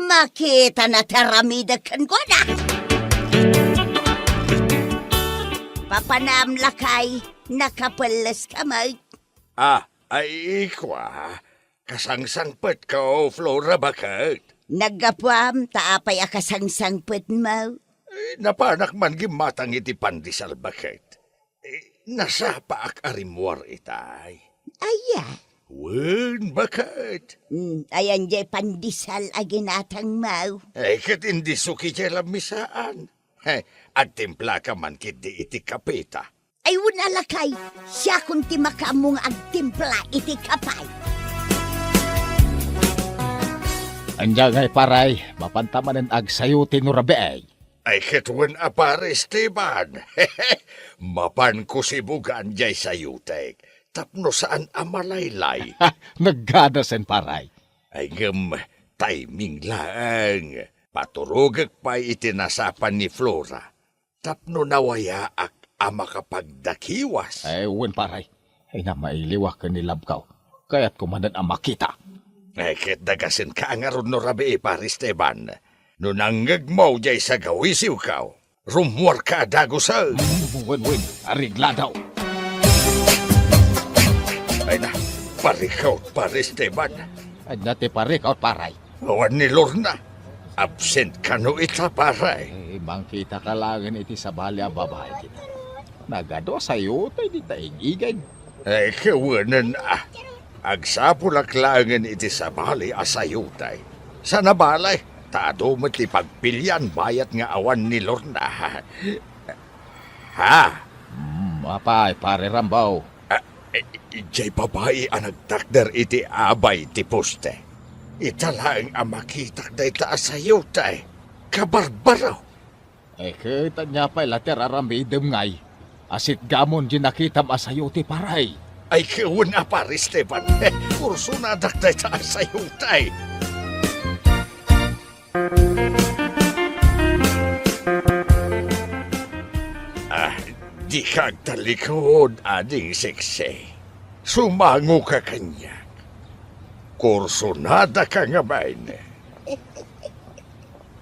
Makitana ti aramidek kenkuana. Papanam, lakay, nakapelleska met. Ah, ay, ikua, kasangsangpetka, Flora, baket? Naggapuam, ta apay a kasangsangpetmo? Eh, napanak man gimmatang iti pandesal, baket. Eh, nasapaak a rimmuar itay. Aya? Wen, baket. Hmm, ayan jay pandesal a ginatangmo? Eh, ket indi suki jay lamisaan. He, agtimplaka man ketdi iti kapeta. Ay, wen a lakay, siakon ti makaammo nga agtimpla iti kape. Ania ngay, paray, mapanta manen agsayuti no rabii? Ay, ket wen a, Pare Esteban. Mapanko sibugan jay sayutek, tapno saan a malaylay. Nagganasen, paray. Ay, ngem, timing laeng. Paturogek pay iti nasapan ni Flora. Tapno nawayaak a makapagdakiwas. Ay, wen, paray. Ay, namailiwak ken ni labko. Kayatko manen a makita. Ay, ket dagasenka ngarud no rabii, Pare Esteban. No nangngegmo jay sagawisiwko, rummuarka a dagusen. Mm, wen, wen. Areglado. Ay na, parikot, Pare Esteban. Ania ti parikot, paray? Awan ni Lorna. Absent kano ita, pare? Eh, mangkitaka laengen iti sabali a babai kita. Nagadu a sayutay dita igigid. Eh, kawenen a. Agsapulak laengen iti sabali a sayutay. Sana bale, ta adu met ti pagpilian bayat nga awan ni Lorna. Ha? Hmm, apay, Pare Rambo? Ah, eh, jay babai a nagtakder iti abay ti poste. Ita laeng a makitak dayta a sayutay. Kabarbaro! Eh, ket ania pay la ti ar-aramidem ngay? Asitgamon di nakitam a sayuti, pare. Ay, kawenen a, Pare Esteban. Kursonadak dayta a sayutay. Ah, dika agtallikud, Ading Seksi. Sumangoka kaniak. Kursonadaka ngamin.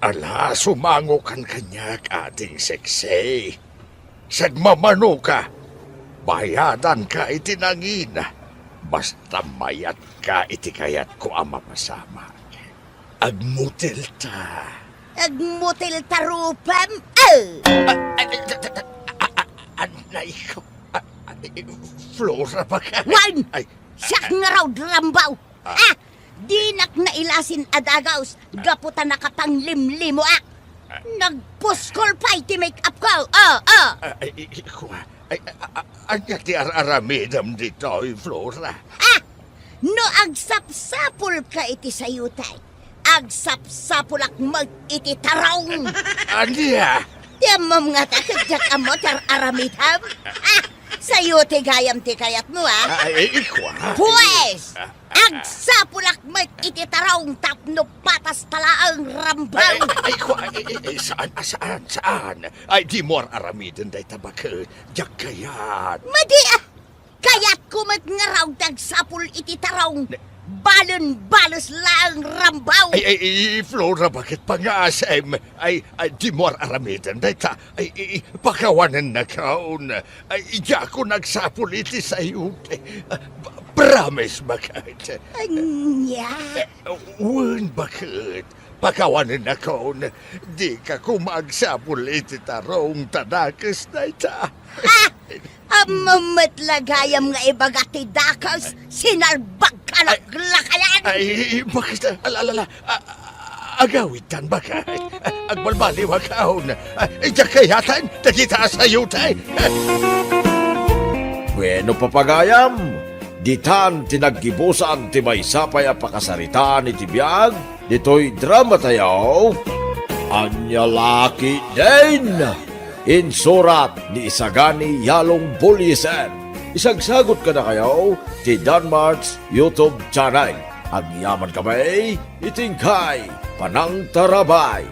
Ala, sumangokan kaniak, Ading Seksi. Sagmamanoka, bayadanka iti nangina, basta mayatka iti kayatko a mapasamak. Agmutilta. Agmutilta rupam, eh! Ah, ah, ah, ah, ah, ah, anay ko. Ah, ah, eh, Flora, baka. Wen! Ay, siak ngarud, Rambo. Ah. Ah! Dinak nailasin a dagaus gapu ta nakapanglimlimoak. Ah. Nagpuskol pay ti make-up ko. Oh, oh. Ah, ay, i-, ikuha. Ay, a-, a-, ania ti ar-aramidem ditoy, Flora? Ah! No agsapsapulka iti sayutay, agsapsapulak met iti tarong. Ania? Ti ammom ngata ket diak ammo ti ar-aramidem? Ah! Sayuti gayam ti kayatmo, ah! Ah, ay, ikuha. Pues, ah, ah, ah. Agsapulak met iti tarong tapno patas ta laeng, Rambo. Ay, ay, ay, ikuha, ay, ay, ay, saan, ah, saan, saan? Ay, dimo ar-aramiden dayta, baket. Diak kayat. Madi, ah! Kayatko met ngarud ti agsapul iti tarong. Ne- Balen-bales laeng, Rambo. Ay, ay, ay, Flora, baket pangaasem? Ay, ay, dimo ar-aramiden dayta. Ay, ay, ay, pakawanennakon. Ay, diakon agsapul iti sayuti. Ah, p-, promise, baket. Ania? Eh, wen, baket. Pakawanennakon. Dika koma agsapul iti tarong ta dakes dayta. Ah! Ammom met la gayam nga ibaga ti dakes, sinalbagka. Ay, lakayan! Ay, baket, ala, ala, ala. Ah, ah, Agawidtan, baket. Agbalbaliwak, awn. Diak kayatan dagita a sayote. Bueno, papagayam, ditan ti naggibusan ti maysa pay a pakasaritaan iti biag ditoy drama tayo. Ania la ketdin? Insurat ni Isagani Yalong Buliesen. Isagsagot kadakayo ti Danmart's YouTube channel. Agyaman kami iti inkay panangtarabay.